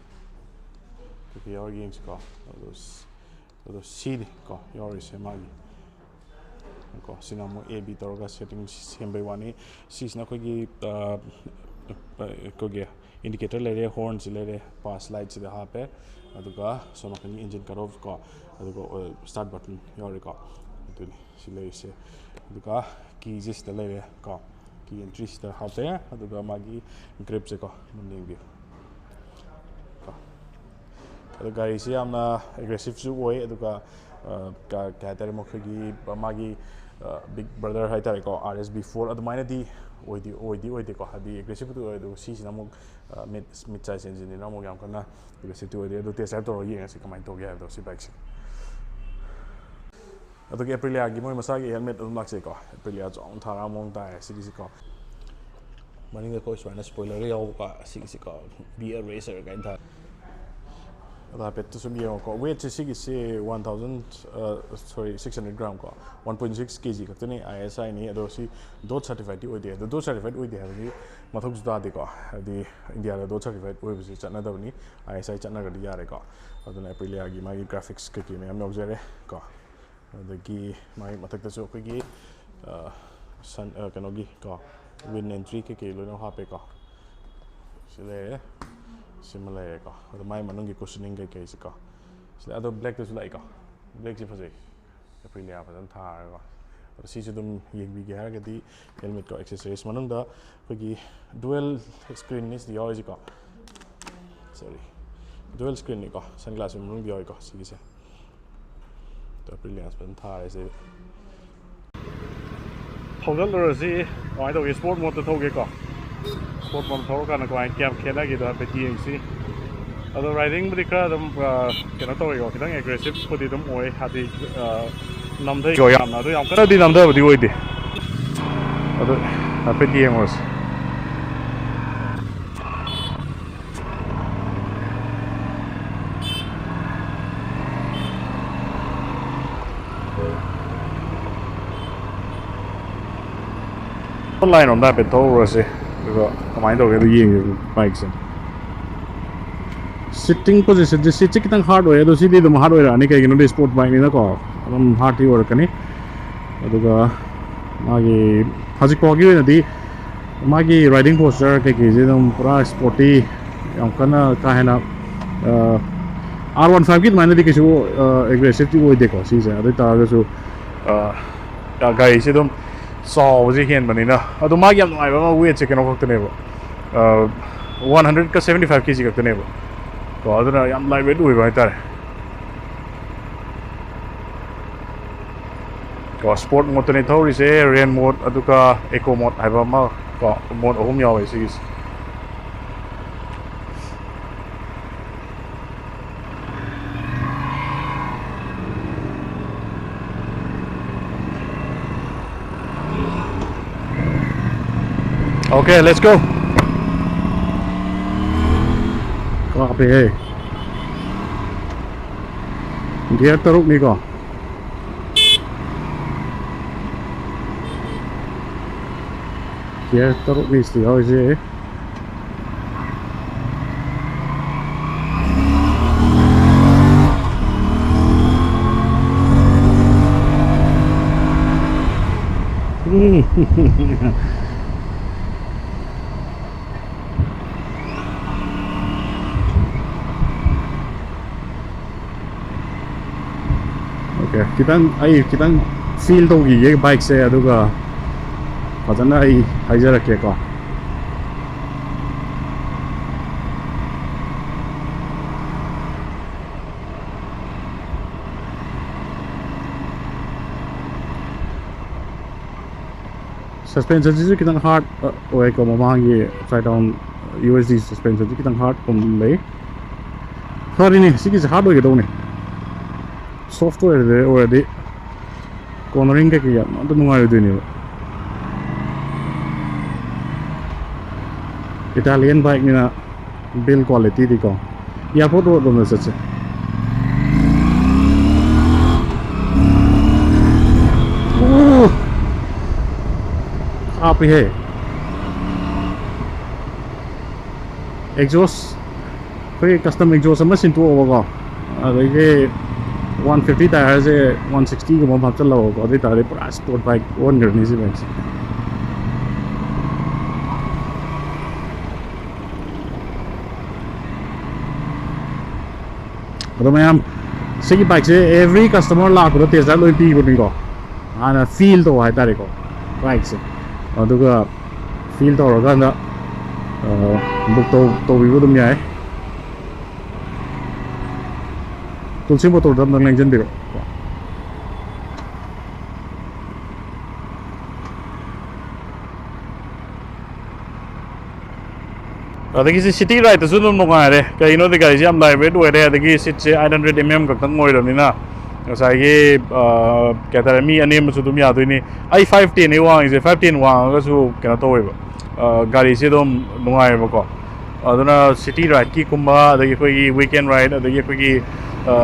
ꯀꯩꯀꯩ ꯌꯥꯎꯔꯤꯒꯦ ꯌꯦꯡꯁꯤꯀꯣ꯫ ꯑꯗꯣ ꯁ-, ꯑꯗꯣ ꯁꯤꯅꯤ ꯀꯣ ꯌꯥꯎꯔꯤꯁꯦ ꯃꯥꯒꯤ꯫ ꯀꯣ ꯁꯤꯅ ꯑꯃꯨꯛ ꯑꯦ ꯕꯤ ꯇꯧꯔꯒ ꯁꯦꯠꯇꯤꯡ ꯁꯦꯝꯕꯩ ꯋꯥꯅꯤ꯫ ꯁꯤꯁꯤꯅ ꯑꯩꯈꯣꯏꯒꯤ ꯑꯩꯈꯣꯏꯒꯤ ꯏꯟꯗꯤꯀꯦꯇꯔ ꯂꯩꯔꯦ, ꯍꯣꯔꯟꯁꯤ ꯂꯩꯔꯦ, ꯄꯥꯁ ꯂꯥꯏꯠꯁꯤꯗ ꯍꯥꯞꯄꯦ꯫ ꯑꯗꯨꯒ ꯁꯣꯝ ꯅꯥꯀꯟꯒꯤ ꯏꯟꯖꯤꯟ ꯀꯠ ꯑꯣꯐ ꯀꯣ, ꯑꯗꯨꯒ ꯁ꯭ꯇꯥꯔꯠ ꯕꯇꯟ ꯌꯥꯎꯔꯦꯀꯣ꯫ ꯑꯗꯨꯅꯤ ꯁꯤ ꯂꯩꯔꯤꯁꯦ꯫ ꯑꯗꯨꯒ ꯀꯤꯁꯦ ꯁꯤꯗ ꯂꯩꯔꯦ ꯀꯣ, ꯀꯤ ꯑꯦꯟꯇ꯭ꯔꯤ ꯁꯤꯗ ꯍꯥꯞꯄꯦ꯫ ꯑꯗꯨꯒ ꯃꯥꯒꯤ ꯒ꯭ꯔꯤꯞꯁꯦꯀꯣ ꯑꯗꯨꯝ ꯌꯦꯡꯕꯤꯌꯨ ꯀꯣ꯫ ꯑꯗꯣ ꯒꯥꯔꯤꯁꯤ ꯌꯥꯝꯅ ꯑꯦꯒ꯭ꯔꯦꯁꯤꯞꯁꯨ ꯑꯣꯏ꯫ ꯑꯗꯨꯒ ꯀꯩ ꯍꯥꯏꯇꯥꯔꯦ, ꯃꯈꯣꯏꯒꯤ ꯃꯥꯒꯤ ꯕꯤꯛ ꯕ꯭ꯔꯗꯔ ꯍꯥꯏꯇꯥꯔꯦꯀꯣ, ꯑꯥꯔ ꯑꯦꯁ ꯕꯤ ꯐꯣꯔ ꯑꯗꯨꯃꯥꯏꯅꯗꯤ ꯑꯣꯏꯗꯤ ꯑꯣꯏꯗꯤ ꯑꯣꯏꯗꯦꯀꯣ꯫ ꯍꯥꯏꯗꯤ ꯑꯦꯒ꯭ꯔꯦꯁꯤꯞꯄꯨꯗꯤ ꯑꯣꯏ, ꯑꯗꯨꯒ ꯁꯤꯁꯤꯅ ꯑꯃꯨꯛ ꯃꯤꯠ ꯃꯤꯠ ꯁꯥꯏꯖ ꯏꯟꯖꯤꯟꯅꯤꯅ ꯑꯃꯨꯛ ꯌꯥꯝ ꯀꯟꯅ ꯑꯦꯒ꯭ꯔꯦꯁꯤꯞꯇꯤ ꯑꯣꯏꯗꯦ꯫ ꯑꯗꯨ ꯇꯦꯁ ꯗ꯭ꯔꯥꯏꯚ ꯇꯧꯔꯒ ꯌꯦꯡꯉꯁꯤ ꯀꯃꯥꯏꯅ ꯇꯧꯒꯦ ꯍꯥꯏꯕꯗꯣ ꯁꯤ ꯕꯥꯏꯛꯁꯦ꯫ ꯑꯗꯨꯒ ꯑꯦꯄ꯭ꯔꯤꯂꯤꯌꯥꯒꯤ ꯃꯣꯏ ꯃꯁꯥꯒꯤ ꯍꯦꯜꯃꯦꯠ ꯑꯗꯨꯝ ꯂꯥꯛꯆꯩꯀꯣ꯫ ꯑꯦꯄ꯭ꯔꯤꯂꯤꯌꯥ ꯆꯥꯎꯅ ꯊꯥꯔꯛꯑ ꯃꯑꯣꯡ ꯇꯥꯏ ꯁꯤꯒꯤꯁꯤꯀꯣ꯫ ꯃꯅꯤꯡꯗ ꯑꯩꯈꯣꯏ ꯁꯨꯃꯥꯏꯅ ꯁ꯭ꯄꯣꯏꯂꯔꯒ ꯌꯥꯎꯕꯀꯣ ꯁꯤꯒꯤꯁꯤꯀꯣ, "Be a racer" ꯀꯥꯏꯅ ꯊꯥ꯫ ꯑꯗꯣ ꯍꯥꯏꯐꯦꯠꯇ ꯁꯨꯝ ꯌꯦꯡꯉꯣꯀꯣ꯫ ꯋꯦꯠꯁꯦ ꯁꯤꯒꯤꯁꯤ ꯋꯥꯟ ꯊꯥꯎꯖꯟ, ꯁꯣꯔꯤ, ꯁꯤꯛꯁ ꯍꯟꯗ꯭ꯔꯦꯠ ꯒ꯭ꯔꯥꯝ ꯀꯣ, ꯋꯥꯟ ꯄꯣꯏꯟ ꯁꯤꯛꯁ ꯀꯦ ꯖꯤ ꯈꯛꯇꯅꯤ꯫ ꯑꯥꯏ ꯑꯦꯁ ꯑꯥꯏꯅꯤ꯫ ꯑꯗꯣ ꯁꯤ ꯗꯣꯠ ꯁꯔꯇꯤꯐꯥꯏꯗꯤ ꯑꯣꯏꯗꯦ꯫ ꯑꯗꯣ ꯗꯣꯠ ꯁꯔꯇꯤꯐꯥꯏꯗ ꯑꯣꯏꯗꯦ ꯍꯥꯏꯕꯒꯤ ꯃꯊꯧꯁꯨ ꯇꯥꯗꯦꯀꯣ꯫ ꯍꯥꯏꯗꯤ ꯏꯟꯗꯤꯌꯥꯗ ꯗꯣꯠ ꯁꯔꯇꯤꯐꯥꯏꯗ ꯑꯣꯏꯕꯁꯤ ꯆꯠꯅꯗꯕꯅꯤ꯫ ꯑꯥꯏ ꯑꯦꯁ ꯑꯥꯏ ꯆꯠꯅꯒ꯭ꯔꯗꯤ ꯌꯥꯔꯦꯀꯣ꯫ ꯑꯗꯨꯅ ꯑꯦꯄ꯭ꯔꯤꯂꯤꯌꯥꯒꯤ ꯃꯥꯒꯤ ꯒ꯭ꯔꯥꯐꯤꯛꯁ ꯀꯩꯀꯩ ꯃꯌꯥꯝ ꯌꯥꯎꯖꯔꯦ ꯀꯣ꯫ ꯑꯗꯒꯤ ꯃꯥꯒꯤ ꯃꯊꯛꯇꯁꯨ ꯑꯩꯈꯣꯏꯒꯤ, ꯑ, ꯁꯟ-, ꯑ, ꯀꯩꯅꯣꯒꯤ ꯀꯣ, ꯋꯤꯟ ꯑꯦꯟꯇ꯭ꯔꯤ ꯀꯩꯀꯩ ꯂꯣꯏꯅꯃꯛ ꯍꯥꯞꯄꯦꯀꯣ꯫ ꯁꯤ ꯂꯩꯔꯦ, ꯁꯤꯃ ꯂꯩꯔꯦꯀꯣ꯫ ꯑꯗꯣ ꯃꯥꯒꯤ ꯃꯅꯨꯡꯒꯤ ꯀꯨꯁꯅꯤꯡ ꯀꯩꯀꯩꯁꯦꯀꯣ꯫ ꯁꯤꯗ ꯑꯗꯣ ꯕ꯭ꯂꯦꯛꯇꯁꯨ ꯂꯥꯛꯏꯀꯣ꯫ ꯕ꯭ꯂꯦꯛꯁꯤ ꯐꯖꯩ꯫ ꯑꯦꯄ꯭ꯔꯤꯂꯤꯌꯥ ꯐꯖꯅ ꯊꯥꯔꯒꯀꯣ꯫ ꯑꯗꯣ ꯁꯤꯁꯨ ꯑꯗꯨꯝ ꯌꯦꯡꯕꯤꯒꯦ ꯍꯥꯏꯔꯒꯗꯤ ꯍꯦꯜꯃꯦꯠꯀꯣ, ꯑꯦꯛꯁꯦꯁꯔꯤꯁ ꯃꯅꯨꯡꯗ ꯑꯩꯈꯣꯏꯒꯤ ꯗꯨꯋꯦꯜ ꯁ꯭ꯀ꯭ꯔꯤꯟꯅꯤ ꯁꯤꯗ ꯌꯥꯎꯔꯤꯁꯤꯀꯣ꯫ ꯁꯣꯔꯤ, ꯗꯨꯋꯦꯜ ꯁ꯭ꯀ꯭ꯔꯤꯟꯅꯤꯀꯣ, ꯁꯟ ꯒ꯭ꯂꯥꯁꯁꯨ ꯃꯅꯨꯡꯗ ꯌꯥꯎꯏꯀꯣ ꯁꯤꯒꯤꯁꯦ꯫ ꯑꯗꯣ ꯑꯦꯄ꯭ꯔꯤꯂꯤꯌꯥ ꯐꯖꯅ ꯊꯥꯔꯦ ꯁꯤ꯫ ꯊꯧꯖꯤꯜꯂꯨꯔꯁꯤ꯫ ꯀꯃꯥꯏꯅ ꯇꯧꯒꯦ? ꯁ꯭ꯄꯣꯔꯠ ꯃꯣꯗꯇ ꯊꯧꯒꯦꯀꯣ꯫ ꯁ꯭ꯄꯣꯔꯠ ꯃꯣꯗ ꯊꯧꯔꯀꯥꯟꯗ ꯀꯃꯥꯏꯅ ꯀꯌꯥꯝ ꯈꯦꯠꯅꯒꯦꯗꯣ ꯍꯥꯏꯐꯦꯠ ꯌꯦꯡꯁꯤ꯫ ꯑꯗꯣ ꯔꯥꯏꯗꯤꯡꯕꯨꯗꯤ ꯈꯔ ꯑꯗꯨꯝ, ꯑ, ꯀꯩꯅꯣ ꯇꯧꯋꯦꯀꯣ, ꯈꯤꯇꯪ ꯑꯦꯒ꯭ꯔꯦꯁꯤꯞꯄꯨꯗꯤ ꯑꯗꯨꯝ ꯑꯣꯏ, ꯍꯥꯏꯗꯤ, ꯑ, ꯅꯝꯊꯩꯀꯣ ꯌꯥꯝꯅ, ꯑꯗꯣ ꯌꯥꯝ ꯀꯟꯅꯗꯤ ꯅꯝꯊꯕꯗꯤ ꯑꯣꯏꯗꯦ꯫ ꯑꯗꯣ ꯍꯥꯏꯐꯦꯠ ꯌꯦꯡꯉꯨꯔꯁꯤ꯫ ꯂꯥꯏꯟ ꯔꯣꯝꯗ ꯍꯥꯏꯐꯦꯠ ꯊꯧꯔꯨꯔꯁꯦ, ꯑꯗꯨꯒ ꯀꯃꯥꯏꯅ ꯇꯧꯒꯦ ꯑꯗꯨ ꯌꯦꯡꯒꯦ ꯕꯥꯏꯛꯁꯦ꯫ ꯁꯤꯠꯇꯤꯡ ꯄꯣꯖꯤꯁꯟꯁꯦ, ꯁꯤꯠꯁꯦ ꯈꯤꯇꯪ ꯍꯥꯔꯗ ꯑꯣꯏꯌꯦ, ꯑꯗꯣ ꯁꯤꯗꯤ ꯑꯗꯨꯝ ꯍꯥꯔꯗ ꯑꯣꯏꯔꯛꯑꯅꯤ, ꯀꯩꯒꯤꯅꯣꯗꯤ ꯁ꯭ꯄꯣꯔꯠ ꯕꯥꯏꯛꯅꯤꯅꯀꯣ, ꯑꯗꯨꯝ ꯍꯥꯔꯗꯇꯤ ꯑꯣꯏꯔꯛꯀꯅꯤ꯫ ꯑꯗꯨꯒ ꯃꯥꯒꯤ ꯍꯧꯖꯤꯛ ꯐꯥꯎꯒꯤ ꯑꯣꯏꯅꯗꯤ ꯃꯥꯒꯤ ꯔꯥꯏꯗꯤꯡ ꯄꯣꯁꯆꯔ ꯀꯩꯀꯩꯁꯦ ꯑꯗꯨꯝ ꯄꯨꯔꯥ ꯁ꯭ꯄꯣꯔꯇꯤ, ꯌꯥꯝ ꯀꯟꯅ ꯀꯥ ꯍꯦꯟꯅ, ꯑꯥꯔ ꯋꯥꯟ ꯐꯥꯏꯚꯀꯤ ꯑꯗꯨꯃꯥꯏꯅꯗꯤ ꯀꯩꯁꯨ ꯑꯦꯒ꯭ꯔꯦꯁꯤꯞꯇꯤ ꯑꯣꯏꯗꯦꯀꯣ ꯁꯤꯁꯦ꯫ ꯑꯗꯨ ꯑꯣꯏ ꯇꯥꯔꯒꯁꯨ, ꯑ, ꯒꯥꯔꯤꯁꯦ ꯑꯗꯨꯝ ꯆꯥꯎꯕꯁꯦ ꯍꯦꯟꯕꯅꯤꯅ꯫ ꯑꯗꯣ ꯃꯥꯒꯤ ꯌꯥꯝ ꯅꯨꯡꯉꯥꯏꯕ ꯑꯃ, ꯋꯦꯠꯁꯦ ꯀꯩꯅꯣ ꯈꯛꯇꯅꯦꯕ, ꯋꯥꯟ ꯍꯟꯗ꯭ꯔꯦꯠꯀ ꯁꯚꯦꯟꯇꯤ ꯐꯥꯏꯚ ꯀꯦ ꯖꯤ ꯈꯛꯇꯅꯦꯕ꯫ ꯀꯣ, ꯑꯗꯨꯅ ꯌꯥꯝ ꯂꯥꯏꯠ ꯋꯦꯠ ꯑꯣꯏꯕ ꯍꯥꯏꯇꯥꯔꯦ꯫ ꯀꯣ, ꯁ꯭ꯄꯣꯔꯠ ꯃꯣꯗꯇꯅꯦ ꯊꯧꯔꯤꯁꯦ, ꯔꯦꯟ ꯃꯣꯗ, ꯑꯗꯨꯒ ꯏꯀꯣ ꯃꯣꯗ ꯍꯥꯏꯕ ꯑꯃ, ꯀꯣ, ꯃꯣꯗ ꯑꯍꯨꯝ ꯌꯥꯎꯋꯦ ꯁꯤꯒꯤꯁꯦ꯫ Okay, let's go. ꯀꯥꯞꯄꯦꯍꯦ꯫ ꯒꯤꯌꯔ ꯇꯔꯨꯛꯅꯤꯀꯣ꯫ ꯒꯤꯌꯔ ꯇꯔꯨꯛꯅꯤ ꯁꯤꯗ ꯌꯥꯎꯔꯤꯁꯦ꯫ ꯑꯣꯀꯦ, ꯈꯤꯇꯪ ꯑꯩ ꯈꯤꯇꯪ ꯐꯤꯜ ꯇꯧꯈꯤꯒꯦ ꯕꯥꯏꯛꯁꯦ, ꯑꯗꯨꯒ ꯐꯖꯅ ꯑꯩ ꯍꯥꯏꯖꯔꯛꯀꯦꯀꯣ꯫ ꯁꯁꯄꯦꯟꯁꯟꯁꯤꯁꯨ ꯈꯤꯇꯪ ꯍꯥꯔꯗ ꯑꯣꯏꯀꯣ, ꯃꯃꯥꯡꯒꯤ offside down U S D ꯁꯁꯄꯦꯟꯁꯟꯁꯤ ꯈꯤꯇꯪ ꯍꯥꯔꯗ ꯑꯣꯏ ꯂꯩ꯫ ꯐꯔꯤꯅꯦ, ꯁꯤꯒꯤꯁꯦ ꯍꯥꯔꯗ ꯑꯣꯏꯒꯗꯧꯅꯦ꯫ ꯁꯣꯐꯇ ꯑꯣꯏꯔꯗꯤ, ꯑꯣꯏꯔꯗꯤ ꯀꯣꯔꯅꯔꯤꯡ ꯀꯩꯀꯩ ꯌꯥꯝ ꯑꯝꯇ ꯅꯨꯡꯉꯥꯏꯔꯣꯏꯗꯣꯏꯅꯦꯕ꯫ ꯏꯇꯥꯂꯤꯌꯟ ꯕꯥꯏꯛꯅꯤꯅ ꯕꯤꯜ ꯀ꯭ꯋꯥꯂꯤꯇꯤꯗꯤꯀꯣ, ꯏꯌꯥꯔꯄꯣꯔꯠ ꯔꯣꯗ ꯂꯣꯝꯗ ꯆꯠꯁꯦ꯫ ꯑꯣ! ꯈꯥꯞ ꯍꯦ, ꯑꯦꯛꯖꯣꯁ, ꯑꯩꯈꯣꯏꯒꯤ ꯀꯁꯇꯝ ꯑꯦꯛꯖꯣꯁ ꯑꯃ ꯁꯤꯟꯇꯣꯛꯑꯕꯀꯣ, ꯑꯗꯒꯤ ꯋꯥꯟ ꯐꯤꯐꯇꯤ ꯇꯥꯌꯔꯁꯦ ꯋꯥꯟ ꯁꯤꯛꯁꯇꯤꯒꯨꯝꯕ ꯑꯃ ꯍꯥꯞꯆꯤꯜꯂꯕꯀꯣ, ꯑꯗꯨ ꯑꯣꯏ ꯇꯥꯔꯗꯤ ꯄꯨꯔꯥ ꯁ꯭ꯄꯣꯔꯠ ꯕꯥꯏꯛ ꯑꯣꯟꯈ꯭ꯔꯅꯤ ꯁꯤ ꯕꯥꯏꯛꯁꯦ꯫ ꯑꯗꯣ ꯃꯌꯥꯝ, ꯁꯤꯒꯤ ꯕꯥꯏꯛꯁꯦ ꯑꯦꯚ꯭ꯔꯤ ꯀꯁꯇꯃꯔ ꯂꯥꯛꯄꯗ ꯇꯦꯁ ꯗ꯭ꯔꯥꯏꯚ ꯂꯣꯏ ꯄꯤꯕꯅꯤꯀꯣ꯫ ꯍꯥꯟꯅ ꯐꯤꯜ ꯇꯧ ꯍꯥꯏꯇꯥꯔꯦꯀꯣ, ꯕꯥꯏꯛꯁꯦ꯫ ꯑꯗꯨꯒ ꯐꯤꯜ ꯇꯧꯔꯀꯥꯟꯗ, ꯑ, ꯕꯨꯛ ꯇꯧ-, ꯇꯧꯕꯤꯕ ꯑꯗꯨꯝ ꯌꯥꯏ꯫ ꯇꯨꯜꯁꯤ ꯃꯣꯇꯣꯔꯗ ꯑꯝꯇꯪ ꯂꯦꯡꯁꯤꯟꯕꯤꯔꯛꯑꯣ꯫ ꯑꯗꯒꯤ ꯁꯤ ꯁꯤꯇꯤ ꯔꯥꯏꯗꯇꯁꯨ ꯑꯗꯨꯝ ꯅꯨꯡꯉꯥꯏꯔꯦ, ꯀꯩꯒꯤꯅꯣꯗꯤ ꯒꯥꯔꯤꯁꯦ ꯌꯥꯝ ꯂꯥꯏꯠ ꯋꯦꯠ ꯑꯣꯏꯔꯦ, ꯑꯗꯒꯤ ꯁꯤꯠꯁꯦ ꯑꯩꯠ ꯍꯟꯗ꯭ꯔꯦꯗ ꯑꯦꯝ ꯑꯦꯝ ꯈꯛꯇꯪ ꯑꯣꯏꯔꯕꯅꯤꯅ ꯉꯁꯥꯏꯒꯤ, ꯑ, ꯀꯩ ꯍꯥꯏꯇꯥꯔꯦ, ꯃꯤ ꯑꯅꯦꯝꯕꯁꯨ ꯑꯗꯨꯝ ꯌꯥꯗꯣꯏꯅꯤ꯫ ꯑꯩ ꯐꯥꯏꯚ ꯇꯦꯟꯅꯤ ꯋꯥꯡꯉꯤꯁꯦ, ꯐꯥꯏꯚ ꯇꯦꯟ ꯋꯥꯡꯉꯒꯁꯨ ꯀꯩꯅꯣ ꯇꯧꯋꯦꯕ, ꯑ, ꯒꯥꯔꯤꯁꯦ ꯑꯗꯨꯝ ꯅꯨꯡꯉꯥꯏꯌꯦꯕꯀꯣ꯫ ꯑꯗꯨꯅ ꯁꯤꯇꯤ ꯔꯥꯏꯗꯀꯤ ꯀꯨꯝꯕ, ꯑꯗꯒꯤ ꯑꯩꯈꯣꯏꯒꯤ ꯋꯤꯀꯦꯟ ꯔꯥꯏꯗ, ꯑꯗꯒꯤ ꯑꯩꯈꯣꯏꯒꯤ, ꯑ,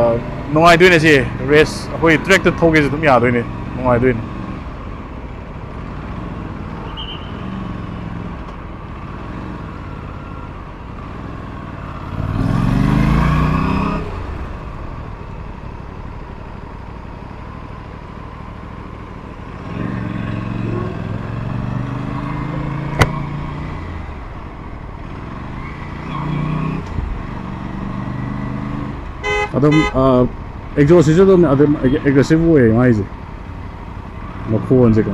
ꯅꯨꯡꯉꯥꯏꯗꯣꯏꯅꯦ ꯁꯤ ꯔꯦꯁ, ꯑꯩꯈꯣꯏ ꯇ꯭ꯔꯦꯛꯇ ꯊꯧꯒꯦꯁꯨ ꯑꯗꯨꯝ ꯌꯥꯗꯣꯏꯅꯦ, ꯅꯨꯡꯉꯥꯏꯗꯣꯏꯅꯦ꯫ ꯑꯗꯨꯝ, ꯑ, ꯑꯦꯛꯖꯣꯁꯁꯤꯁꯨ ꯑꯗꯨꯝ, ꯑꯗꯨꯝ ꯑꯦꯒ꯭ꯔꯦꯁꯤꯞ ꯑꯣꯏꯌꯦ ꯃꯥꯏꯁꯦ, ꯃꯈꯣꯟꯁꯦꯀꯣ꯫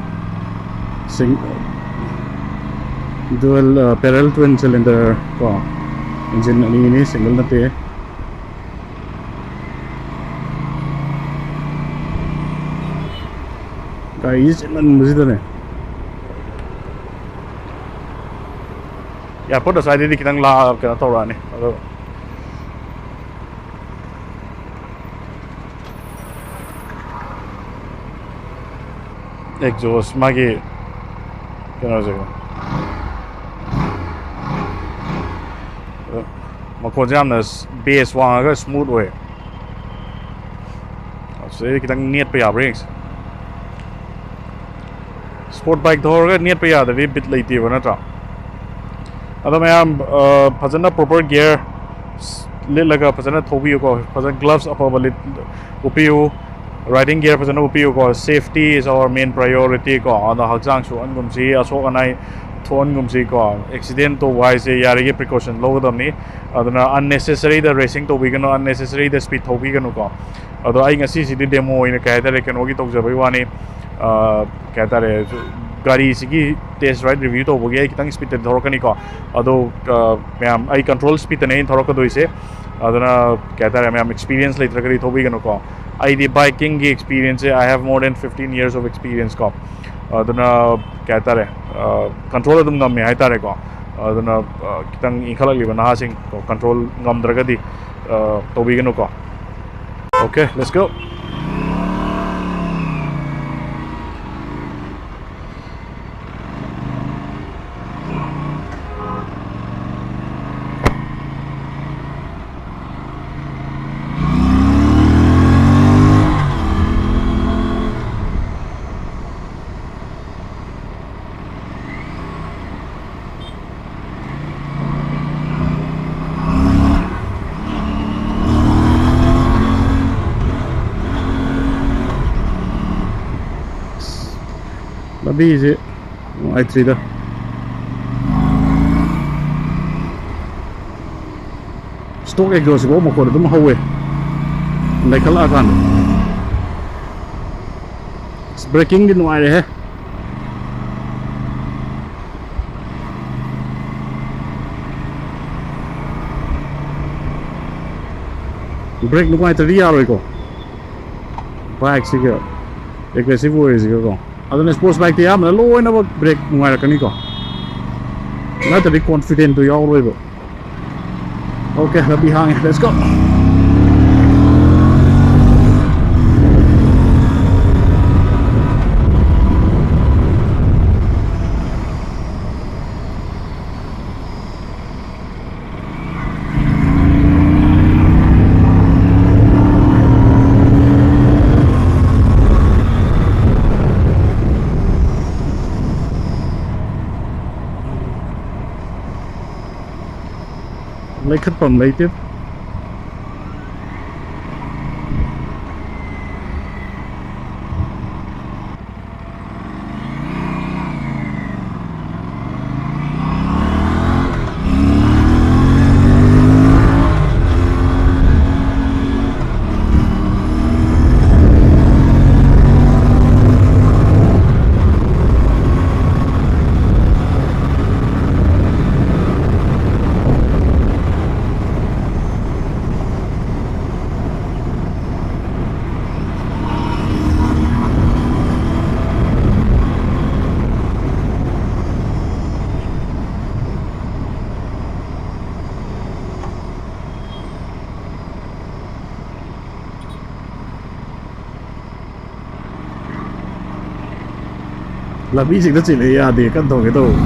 ꯁꯤꯡ-, ꯗꯨꯋꯦꯜ, ꯑ, ꯄꯦꯔꯦꯂꯦꯜ ꯇ꯭ꯋꯤꯟ ꯁꯤꯂꯤꯟꯗꯔ ꯀꯣ, ꯏꯟꯖꯤꯟ ꯑꯅꯤꯅꯤ, ꯁꯤꯡꯒꯜ ꯅꯠꯇꯦ꯫ ꯒꯥꯔꯤꯁꯦ ꯆꯦꯟꯃꯟꯕꯁꯤꯗꯅꯦ꯫ ꯑꯦꯌꯥꯔꯄꯣꯔꯠ ꯑꯁ꯭ꯋꯥꯏꯗꯩꯗꯤ ꯈꯤꯇꯪ ꯂꯥ-, ꯀꯩꯅꯣ ꯇꯧꯔꯛꯑꯅꯤ ꯑꯗꯣ꯫ ꯑꯦꯛꯖꯣꯁ ꯃꯥꯒꯤ ꯀꯩꯅꯣꯁꯦ, ꯃꯈꯣꯟꯁꯦ ꯌꯥꯝꯅ ꯕꯦꯁ ꯋꯥꯡꯉꯒ ꯁ꯭ꯃꯨꯠ ꯑꯣꯏ꯫ ꯑꯁꯤꯗꯩꯗ ꯈꯤꯇꯪ ꯅꯦꯠꯄ ꯌꯥꯕ꯭ꯔꯥ ꯌꯦꯡꯁꯦ꯫ ꯑꯁ, Sport bike ꯊꯧꯔꯒ ꯅꯦꯠꯄ ꯌꯥꯗ꯭ꯔꯗꯤ ꯕꯤꯠ ꯂꯩꯇꯦꯕ, ꯅꯠꯇ꯭ꯔꯥ? ꯑꯗꯣ ꯃꯌꯥꯝ, ꯑ, ꯐꯖꯅ proper gear ꯂꯤꯠꯂꯒ ꯐꯖꯅ ꯊꯧꯕꯤꯌꯨꯀꯣ꯫ ꯐꯖꯅ gloves ꯑꯐꯕ ꯂꯤꯠ-, ꯎꯞꯄꯤꯌꯨ꯫ Riding gear ꯐꯖꯅ ꯎꯞꯄꯤꯌꯨꯀꯣ꯫ Safety is our main priority ꯀꯣ꯫ ꯑꯗꯣ ꯍꯛꯆꯥꯡ ꯁꯣꯛꯍꯟꯒꯨꯝꯁꯤ, ꯑꯁꯣꯛ ꯑꯅꯥꯏ ꯊꯣꯛꯍꯟꯒꯨꯝꯁꯤ ꯀꯣ꯫ Accident ꯇꯧꯕ ꯍꯥꯏꯁꯦ ꯌꯥꯔꯤꯒꯩ precaution ꯂꯧꯒꯗꯕꯅꯤ꯫ ꯑꯗꯨꯅ unnecessary ꯗ racing ꯇꯧꯕꯤꯒꯅꯨ, unnecessary ꯗ speed ꯊꯧꯕꯤꯒꯅꯨꯀꯣ꯫ ꯑꯗꯣ ꯑꯩ ꯉꯁꯤꯁꯤꯗꯤ demo ꯑꯣꯏꯅ, ꯀꯩ ꯍꯥꯏꯇꯥꯔꯦ, ꯀꯩꯅꯣꯒꯤ ꯇꯧꯖꯕꯩ ꯋꯥꯅꯤ꯫ ꯑ, ꯀꯩ ꯍꯥꯏꯇꯥꯔꯦ, ꯒꯥꯔꯤꯁꯤꯒꯤ test ride review ꯇꯧꯕꯒꯤ ꯑꯩ ꯈꯤꯇꯪ speed ꯇꯗꯤ ꯊꯧꯔꯛꯀꯅꯤꯀꯣ꯫ ꯑꯗꯣ, ꯑ, ꯃꯌꯥꯝ, ꯑꯩ control speed ꯇꯅꯦ ꯑꯩꯅ ꯊꯧꯔꯛꯀꯗꯣꯏꯁꯦ꯫ ꯑꯗꯨꯅ, ꯀꯩ ꯍꯥꯏꯇꯥꯔꯦ, ꯃꯌꯥꯝ experience ꯂꯩꯇ꯭ꯔꯒꯗꯤ ꯊꯧꯕꯤꯒꯅꯨꯀꯣ꯫ ꯑꯩꯗꯤ bikingꯒꯤ experienceꯁꯦ, I have more than fifteen years of experience ꯀꯣ꯫ ꯑꯗꯨꯅ, ꯀꯩ ꯍꯥꯏꯇꯥꯔꯦ, ꯑ, control ꯑꯗꯨꯝ ꯉꯝꯃꯦ ꯍꯥꯏꯇꯥꯔꯦꯀꯣ꯫ ꯑꯗꯨꯅ, ꯑ, ꯈꯤꯇꯪ ꯏꯟꯈꯠꯂꯛꯂꯤꯕ ꯅꯍꯥꯁꯤꯡ ꯀꯣ, control ꯉꯝꯗ꯭ꯔꯒꯗꯤ, ꯑ, ꯇꯧꯕꯤꯒꯅꯨꯀꯣ꯫ Okay, let's go. ꯂꯝꯕꯤꯁꯦ ꯅꯨꯡꯉꯥꯏꯇ꯭ꯔꯤꯗ꯫ Stock exhaust ꯁꯤꯐꯥꯎ ꯃꯈꯣꯟ ꯑꯗꯨꯝ ꯍꯧꯋꯦ ꯂꯩꯈꯠꯂꯛꯑꯀꯥꯟꯗ꯫ ꯑꯁ, braking ꯗꯤ ꯅꯨꯡꯉꯥꯏꯔꯦꯍꯦ꯫ Brake ꯅꯨꯡꯉꯥꯏꯇ꯭ꯔꯗꯤ ꯌꯥꯔꯣꯏꯀꯣ, bike ꯁꯤꯒ aggressive ꯑꯣꯏꯔꯤꯁꯤꯒꯀꯣ꯫ ꯑꯗꯨꯅ sports bike ꯇꯤ ꯑꯌꯥꯝꯕꯅ ꯂꯣꯏꯅꯃꯛ brake ꯅꯨꯡꯉꯥꯏꯔꯛꯀꯅꯤꯀꯣ, ꯅꯠꯇ꯭ꯔꯗꯤ confident ꯇꯨ ꯌꯥꯎꯔꯣꯏꯕ꯫ Okay, ꯂꯝꯕꯤ ꯍꯥꯡꯉꯦ, let's go. ꯂꯩꯈꯠꯐꯝ ꯂꯩꯇꯦ꯫ ꯂꯝꯕꯤꯁꯤꯡꯗ ꯆꯤꯜꯂꯦ, ꯌꯥꯗꯦ, ꯀꯟꯅ ꯊꯧꯒꯦ ꯇꯧꯕ꯫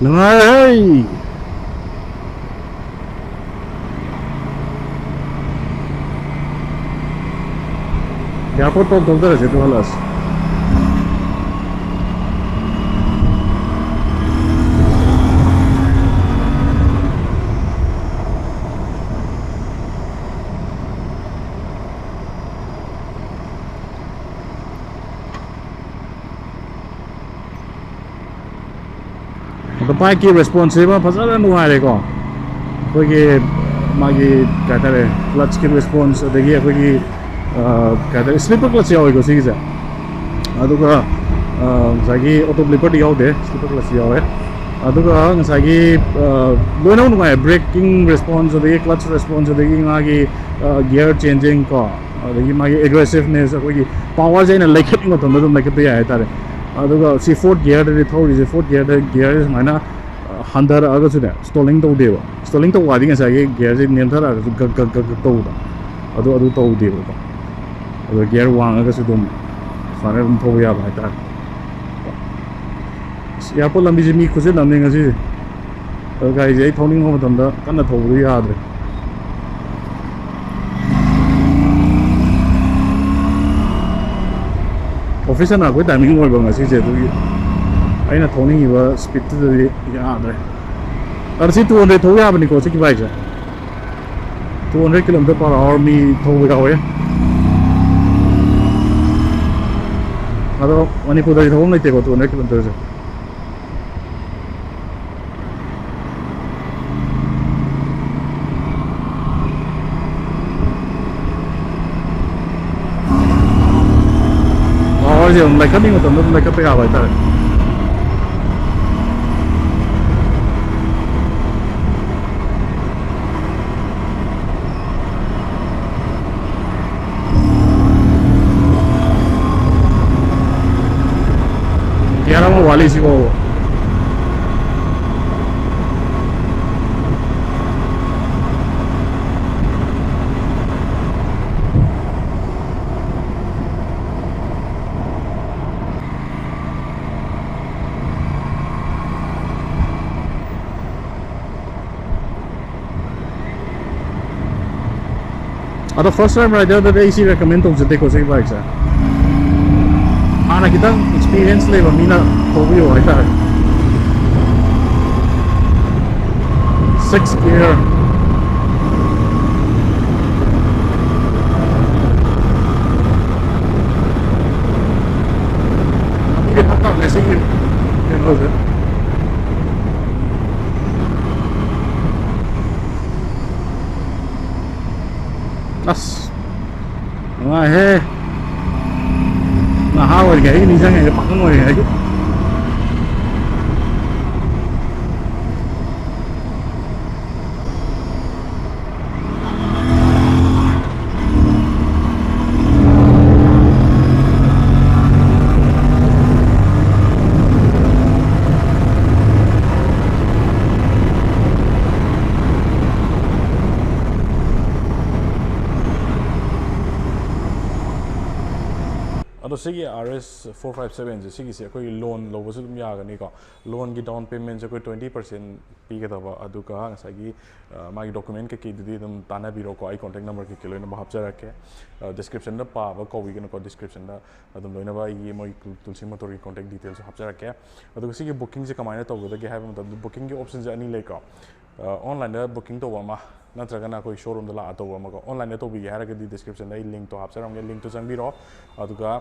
ꯅꯨꯡꯉꯥꯏꯔꯦꯍꯦ꯫ ꯑꯦꯌꯥꯔꯄꯣꯔꯠ ꯐꯥꯎ ꯊꯧꯗꯔꯁꯦ, ꯑꯗꯨ ꯍꯜꯂꯛꯑꯁꯤ꯫ ꯑꯗꯣ ꯕꯥꯏꯛꯀꯤ ꯔꯦꯁꯄꯣꯟꯁꯁꯦ ꯑꯃ ꯐꯖꯅ ꯅꯨꯡꯉꯥꯏꯔꯦꯀꯣ꯫ ꯑꯩꯈꯣꯏꯒꯤ ꯃꯥꯒꯤ ꯀꯩ ꯍꯥꯏꯇꯥꯔꯦ, ꯀ꯭ꯂꯠꯁꯀꯤ ꯔꯦꯁꯄꯣꯟꯁ, ꯑꯗꯒꯤ ꯑꯩꯈꯣꯏꯒꯤ, ꯑ, ꯀꯩ ꯍꯥꯏꯇꯥꯔꯦ, ꯁ꯭ꯂꯤꯄꯔ ꯀ꯭ꯂꯠꯁ ꯌꯥꯎꯋꯦꯀꯣ ꯁꯤꯒꯤꯁꯦ꯫ ꯑꯗꯨꯒ, ꯑ, ꯉꯁꯥꯏꯒꯤ ꯑꯣꯇꯣ ꯕ꯭ꯂꯤꯄꯔꯗꯤ ꯌꯥꯎꯗꯦ, ꯁ꯭ꯂꯤꯄꯔ ꯀ꯭ꯂꯠꯁ ꯌꯥꯎꯋꯦ꯫ ꯑꯗꯨꯒ ꯉꯁꯥꯏꯒꯤ, ꯑ, ꯂꯣꯏꯅꯃꯛ ꯅꯨꯡꯉꯥꯏ, ꯕ꯭ꯔꯦꯀꯤꯡ ꯔꯦꯁꯄꯣꯟꯁ, ꯑꯗꯒꯤ ꯀ꯭ꯂꯠꯁ ꯔꯦꯁꯄꯣꯟꯁ, ꯑꯗꯒꯤ ꯃꯥꯒꯤ, ꯑ, ꯒꯤꯌꯔ ꯆꯦꯟꯖꯤꯡ ꯀꯣ, ꯑꯗꯒꯤ ꯃꯥꯒꯤ ꯑꯦꯒ꯭ꯔꯦꯁꯤꯚꯅꯦꯁ, ꯑꯩꯈꯣꯏꯒꯤ ꯄꯥꯋꯔꯁꯦ ꯑꯩꯅ ꯂꯩꯈꯠꯅꯤꯡꯕ ꯃꯇꯝꯗ ꯑꯗꯨꯝ ꯂꯩꯈꯠꯄ ꯌꯥꯏ ꯍꯥꯏꯇꯥꯔꯦ꯫ ꯑꯗꯨꯒ ꯁꯤ fourth gearꯗꯗꯤ ꯊꯧꯔꯤꯁꯦ, fourth gearꯗ gearꯁꯦ ꯁꯨꯃꯥꯏꯅ, ꯑ, ꯍꯟꯊꯔꯛꯑꯒꯁꯨꯅꯦ, stalling ꯇꯧꯗꯦꯕ꯫ Stalling ꯇꯧꯕ ꯍꯥꯏꯗꯤ ꯉꯁꯥꯏꯒꯤ gearꯁꯦ ꯅꯦꯝꯊꯔꯛꯑꯒꯁꯨ ꯒꯛ ꯒꯛ ꯒꯛ ꯒꯛ ꯇꯧꯕꯗꯣ, ꯑꯗꯨ, ꯑꯗꯨ ꯇꯧꯗꯦꯕꯀꯣ꯫ ꯑꯗꯣ gear ꯋꯥꯡꯉꯒꯁꯨ ꯑꯗꯨꯝ ꯁꯨꯃꯥꯏꯅ ꯑꯗꯨꯝ ꯊꯧꯕ ꯌꯥꯕ ꯍꯥꯏꯇꯥꯔꯦ꯫ ꯑꯁ, airport ꯂꯝꯕꯤꯁꯦ ꯃꯤ ꯈꯨꯆꯤꯟ ꯑꯃꯅꯤ ꯉꯁꯤꯁꯦ꯫ ꯑꯗꯣ ꯒꯥꯔꯤꯁꯦ ꯑꯩ ꯊꯧꯅꯤꯡꯕ ꯃꯇꯝꯗ ꯀꯟꯅ ꯊꯧꯕꯗꯨ ꯌꯥꯗ꯭ꯔꯦ꯫ Office ꯍꯜꯂꯛꯄꯩ timing ꯑꯣꯏꯕ ꯉꯁꯤꯁꯦ, ꯑꯗꯨꯒꯤ ꯑꯩꯅ ꯊꯧꯅꯤꯡꯉꯤꯕ speedꯇꯨꯗꯗꯤ ꯌꯥꯗ꯭ꯔꯦ꯫ ꯑꯗꯣ ꯁꯤ two hundred ꯊꯧ ꯌꯥꯕꯅꯤꯀꯣ, ꯁꯤꯒꯤ bikeꯁꯦ꯫ Two hundred kilometer per hour ꯃꯤ ꯊꯧꯕ ꯌꯥꯎꯋꯦ꯫ ꯑꯗꯣ ꯃꯅꯤꯄꯨꯔꯗꯗꯤ ꯊꯧꯐꯝ ꯂꯩꯇꯦꯀꯣ, two hundred kilometerꯁꯦ꯫ Powerꯁꯦ ꯑꯗꯨꯝ ꯂꯩꯈꯠꯅꯤꯡꯕ ꯃꯇꯝꯗ ꯑꯗꯨꯝ ꯂꯩꯈꯠꯄ ꯌꯥꯕ ꯍꯥꯏꯇꯥꯔꯦ꯫ Gear ꯑꯃ ꯋꯥꯠꯂꯤꯁꯤꯕꯣ꯫ ꯑꯗꯣ first time riderꯗꯗꯤ ꯑꯩ ꯁꯤ recommend ꯇꯧꯖꯗꯦꯀꯣ, ꯁꯤꯒꯤ bikeꯁꯦ꯫ ꯍꯥꯟꯅ ꯈꯤꯇꯪ experience ꯂꯩꯕ ꯃꯤꯅ ꯊꯧꯕꯤꯌꯣ ꯍꯥꯏꯇꯥꯔꯦ꯫ Six gear꯫ ꯂꯝꯕꯤꯗꯤ ꯐꯠꯇꯕꯅꯦ ꯁꯤꯒꯤ ꯀꯩꯅꯣꯁꯦ꯫ ꯑꯁ, ꯅꯨꯡꯉꯥꯏꯍꯦ꯫ ꯅꯍꯥ ꯑꯣꯏꯔꯤꯉꯩꯒꯤ ꯅꯤꯡꯁꯤꯡꯉꯦ, ꯄꯥꯈꯪ ꯑꯣꯏꯔꯤꯉꯩꯒꯤ꯫ ꯁꯤꯒꯤ ꯑꯥꯔ ꯑꯦꯁ ꯐꯣꯔ ꯐꯥꯏꯚ ꯁꯕꯦꯟꯁꯦ, ꯁꯤꯒꯤꯁꯦ ꯑꯩꯈꯣꯏꯒꯤ ꯂꯣꯟ ꯂꯧꯕꯁꯨ ꯑꯗꯨꯝ ꯌꯥꯒꯅꯤꯀꯣ꯫ ꯂꯣꯟꯒꯤ ꯗꯥꯎꯟ ꯄꯦꯃꯦꯟꯁꯦ ꯑꯩꯈꯣꯏ ꯇ꯭ꯋꯦꯟꯇꯤ ꯄꯥꯔꯁꯦꯟ ꯄꯤꯒꯗꯕ, ꯑꯗꯨꯒ ꯉꯁꯥꯏꯒꯤ ꯃꯥꯒꯤ ꯗꯣꯀꯨꯃꯦꯟ ꯀꯩꯀꯩꯗꯨꯗꯤ ꯑꯗꯨꯝ ꯇꯥꯟꯅꯕꯤꯔꯣꯀꯣ꯫ ꯑꯩ ꯀꯣꯟꯇꯦꯛ ꯅꯝꯕꯔ ꯀꯩꯀꯩ ꯂꯣꯏꯅꯃꯛ ꯍꯥꯞꯆꯔꯛꯀꯦ꯫ ꯗꯤꯁꯀ꯭ꯔꯤꯞꯁꯟꯗ ꯄꯥꯕ ꯀꯧꯕꯤꯒꯅꯨꯀꯣ, ꯗꯤꯁꯀ꯭ꯔꯤꯞꯁꯟꯗ ꯑꯗꯨꯝ ꯂꯣꯏꯅꯃꯛ ꯑꯩꯒꯤ ꯃꯣꯏ ꯇꯨꯜꯁꯤ ꯃꯣꯇꯣꯔꯒꯤ ꯀꯣꯟꯇꯦꯛ ꯗꯤꯇꯦꯜꯁꯁꯨ ꯍꯥꯞꯆꯔꯛꯀꯦ꯫ ꯑꯗꯨꯒ ꯁꯤꯒꯤ ꯕꯨꯀꯤꯡꯁꯦ ꯀꯃꯥꯏꯅ ꯇꯧꯒꯗꯒꯦ ꯍꯥꯏꯕ ꯃꯇꯝꯗ, ꯕꯨꯀꯤꯡꯒꯤ ꯑꯣꯞꯁꯟꯁꯦ ꯑꯅꯤ ꯂꯩꯀꯣ꯫ ꯑꯣꯟꯂꯥꯏꯟꯗ ꯕꯨꯀꯤꯡ ꯇꯧꯕ ꯑꯃ, ꯅꯠꯇ꯭ꯔꯒꯅ ꯑꯩꯈꯣꯏ ꯁꯣꯔꯨꯝꯗ ꯂꯥꯛꯑ ꯇꯧꯕ ꯑꯃꯀꯣ꯫ ꯑꯣꯟꯂꯥꯏꯟꯗ ꯇꯧꯕꯤꯒꯦ ꯍꯥꯏꯔꯒꯗꯤ ꯗꯤꯁꯀ꯭ꯔꯤꯞꯁꯟꯗ ꯑꯩ ꯂꯤꯡꯛꯇꯣ ꯍꯥꯞꯆꯔꯝꯒꯦ, ꯂꯤꯡꯛꯇꯣ ꯆꯪꯕꯤꯔꯣ꯫ ꯑꯗꯨꯒ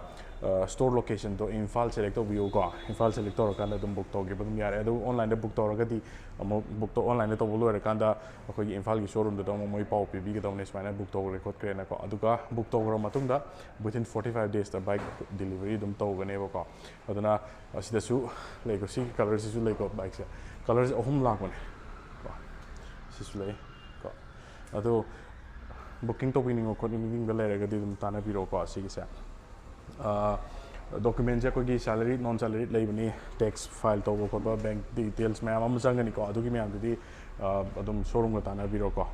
ꯁ꯭ꯇꯣꯔ ꯂꯣꯀꯦꯁꯟꯗꯣ ꯏꯝꯐꯥꯜ ꯁꯦꯂꯦꯛ ꯇꯧꯕꯤꯌꯨꯀꯣ꯫ ꯏꯝꯐꯥꯜ ꯁꯦꯂꯦꯛ ꯇꯧꯔꯀꯥꯟꯗ ꯑꯗꯨꯝ ꯕꯨꯛ ꯇꯧꯈꯤꯕ ꯑꯗꯨꯝ ꯌꯥꯔꯦ꯫ ꯑꯗꯨ ꯑꯣꯟꯂꯥꯏꯟꯗ ꯕꯨꯛ ꯇꯧꯔꯒꯗꯤ ꯑꯃꯨꯛ ꯕꯨꯛꯇꯣ ꯑꯣꯟꯂꯥꯏꯟꯗ ꯇꯧꯕ ꯂꯣꯏꯔꯀꯥꯟꯗ ꯑꯩꯈꯣꯏꯒꯤ ꯏꯝꯐꯥꯜꯒꯤ ꯁꯣꯔꯨꯝꯗꯨꯗ ꯑꯃꯨꯛ ꯃꯣꯏ ꯄꯥꯎ ꯄꯤꯕꯤꯒꯗꯧꯅꯦ, ꯁꯨꯃꯥꯏꯅ ꯕꯨꯛ ꯇꯧꯈ꯭ꯔꯦ ꯈꯣꯠꯈ꯭ꯔꯦꯅꯀꯣ꯫ ꯑꯗꯨꯒ ꯕꯨꯛ ꯇꯧꯈ꯭ꯔ ꯃꯇꯨꯡꯗ within forty five daysꯇ ꯕꯥꯏꯛ ꯗꯤꯂꯤꯚꯔꯤ ꯑꯗꯨꯝ ꯇꯧꯒꯅꯦꯕꯀꯣ꯫ ꯑꯗꯨꯅ ꯑꯁꯤꯗꯁꯨ ꯂꯩꯀꯣ, ꯁꯤꯒꯤ ꯀꯂꯔꯁꯤꯁꯨ ꯂꯩꯀꯣ ꯕꯥꯏꯛꯁꯦ꯫ ꯀꯂꯔꯁꯦ ꯑꯍꯨꯝ ꯂꯥꯛꯄꯅꯦ ꯀꯣ꯫ ꯁꯤꯁꯨ ꯂꯩ ꯀꯣ꯫ ꯑꯗꯣ ꯕꯨꯀꯤꯡ ꯇꯧꯕꯤꯅꯤꯡꯕ ꯈꯣꯠꯅꯤꯡꯕ ꯂꯩꯔꯒꯗꯤ ꯑꯗꯨꯝ ꯇꯥꯟꯅꯕꯤꯔꯛꯑꯣꯀꯣ ꯁꯤꯒꯤꯁꯦ꯫ ꯗꯣꯀꯨꯃꯦꯟꯁꯦ ꯑꯩꯈꯣꯏꯒꯤ salary, non salary ꯂꯩꯕꯅꯤ, ꯇꯦꯛꯁ ꯐꯥꯏꯜ ꯇꯧꯕ ꯈꯣꯠꯄ, ꯕꯦꯡꯛ ꯗꯤꯇꯦꯜꯁ ꯃꯌꯥꯝ ꯑꯃ ꯆꯪꯒꯅꯤꯀꯣ꯫ ꯑꯗꯨꯒꯤ ꯃꯌꯥꯝꯗꯨꯗꯤ ꯑꯗꯨꯝ ꯁꯣꯔꯨꯝꯒ ꯇꯥꯟꯅꯕꯤꯔꯣꯀꯣ꯫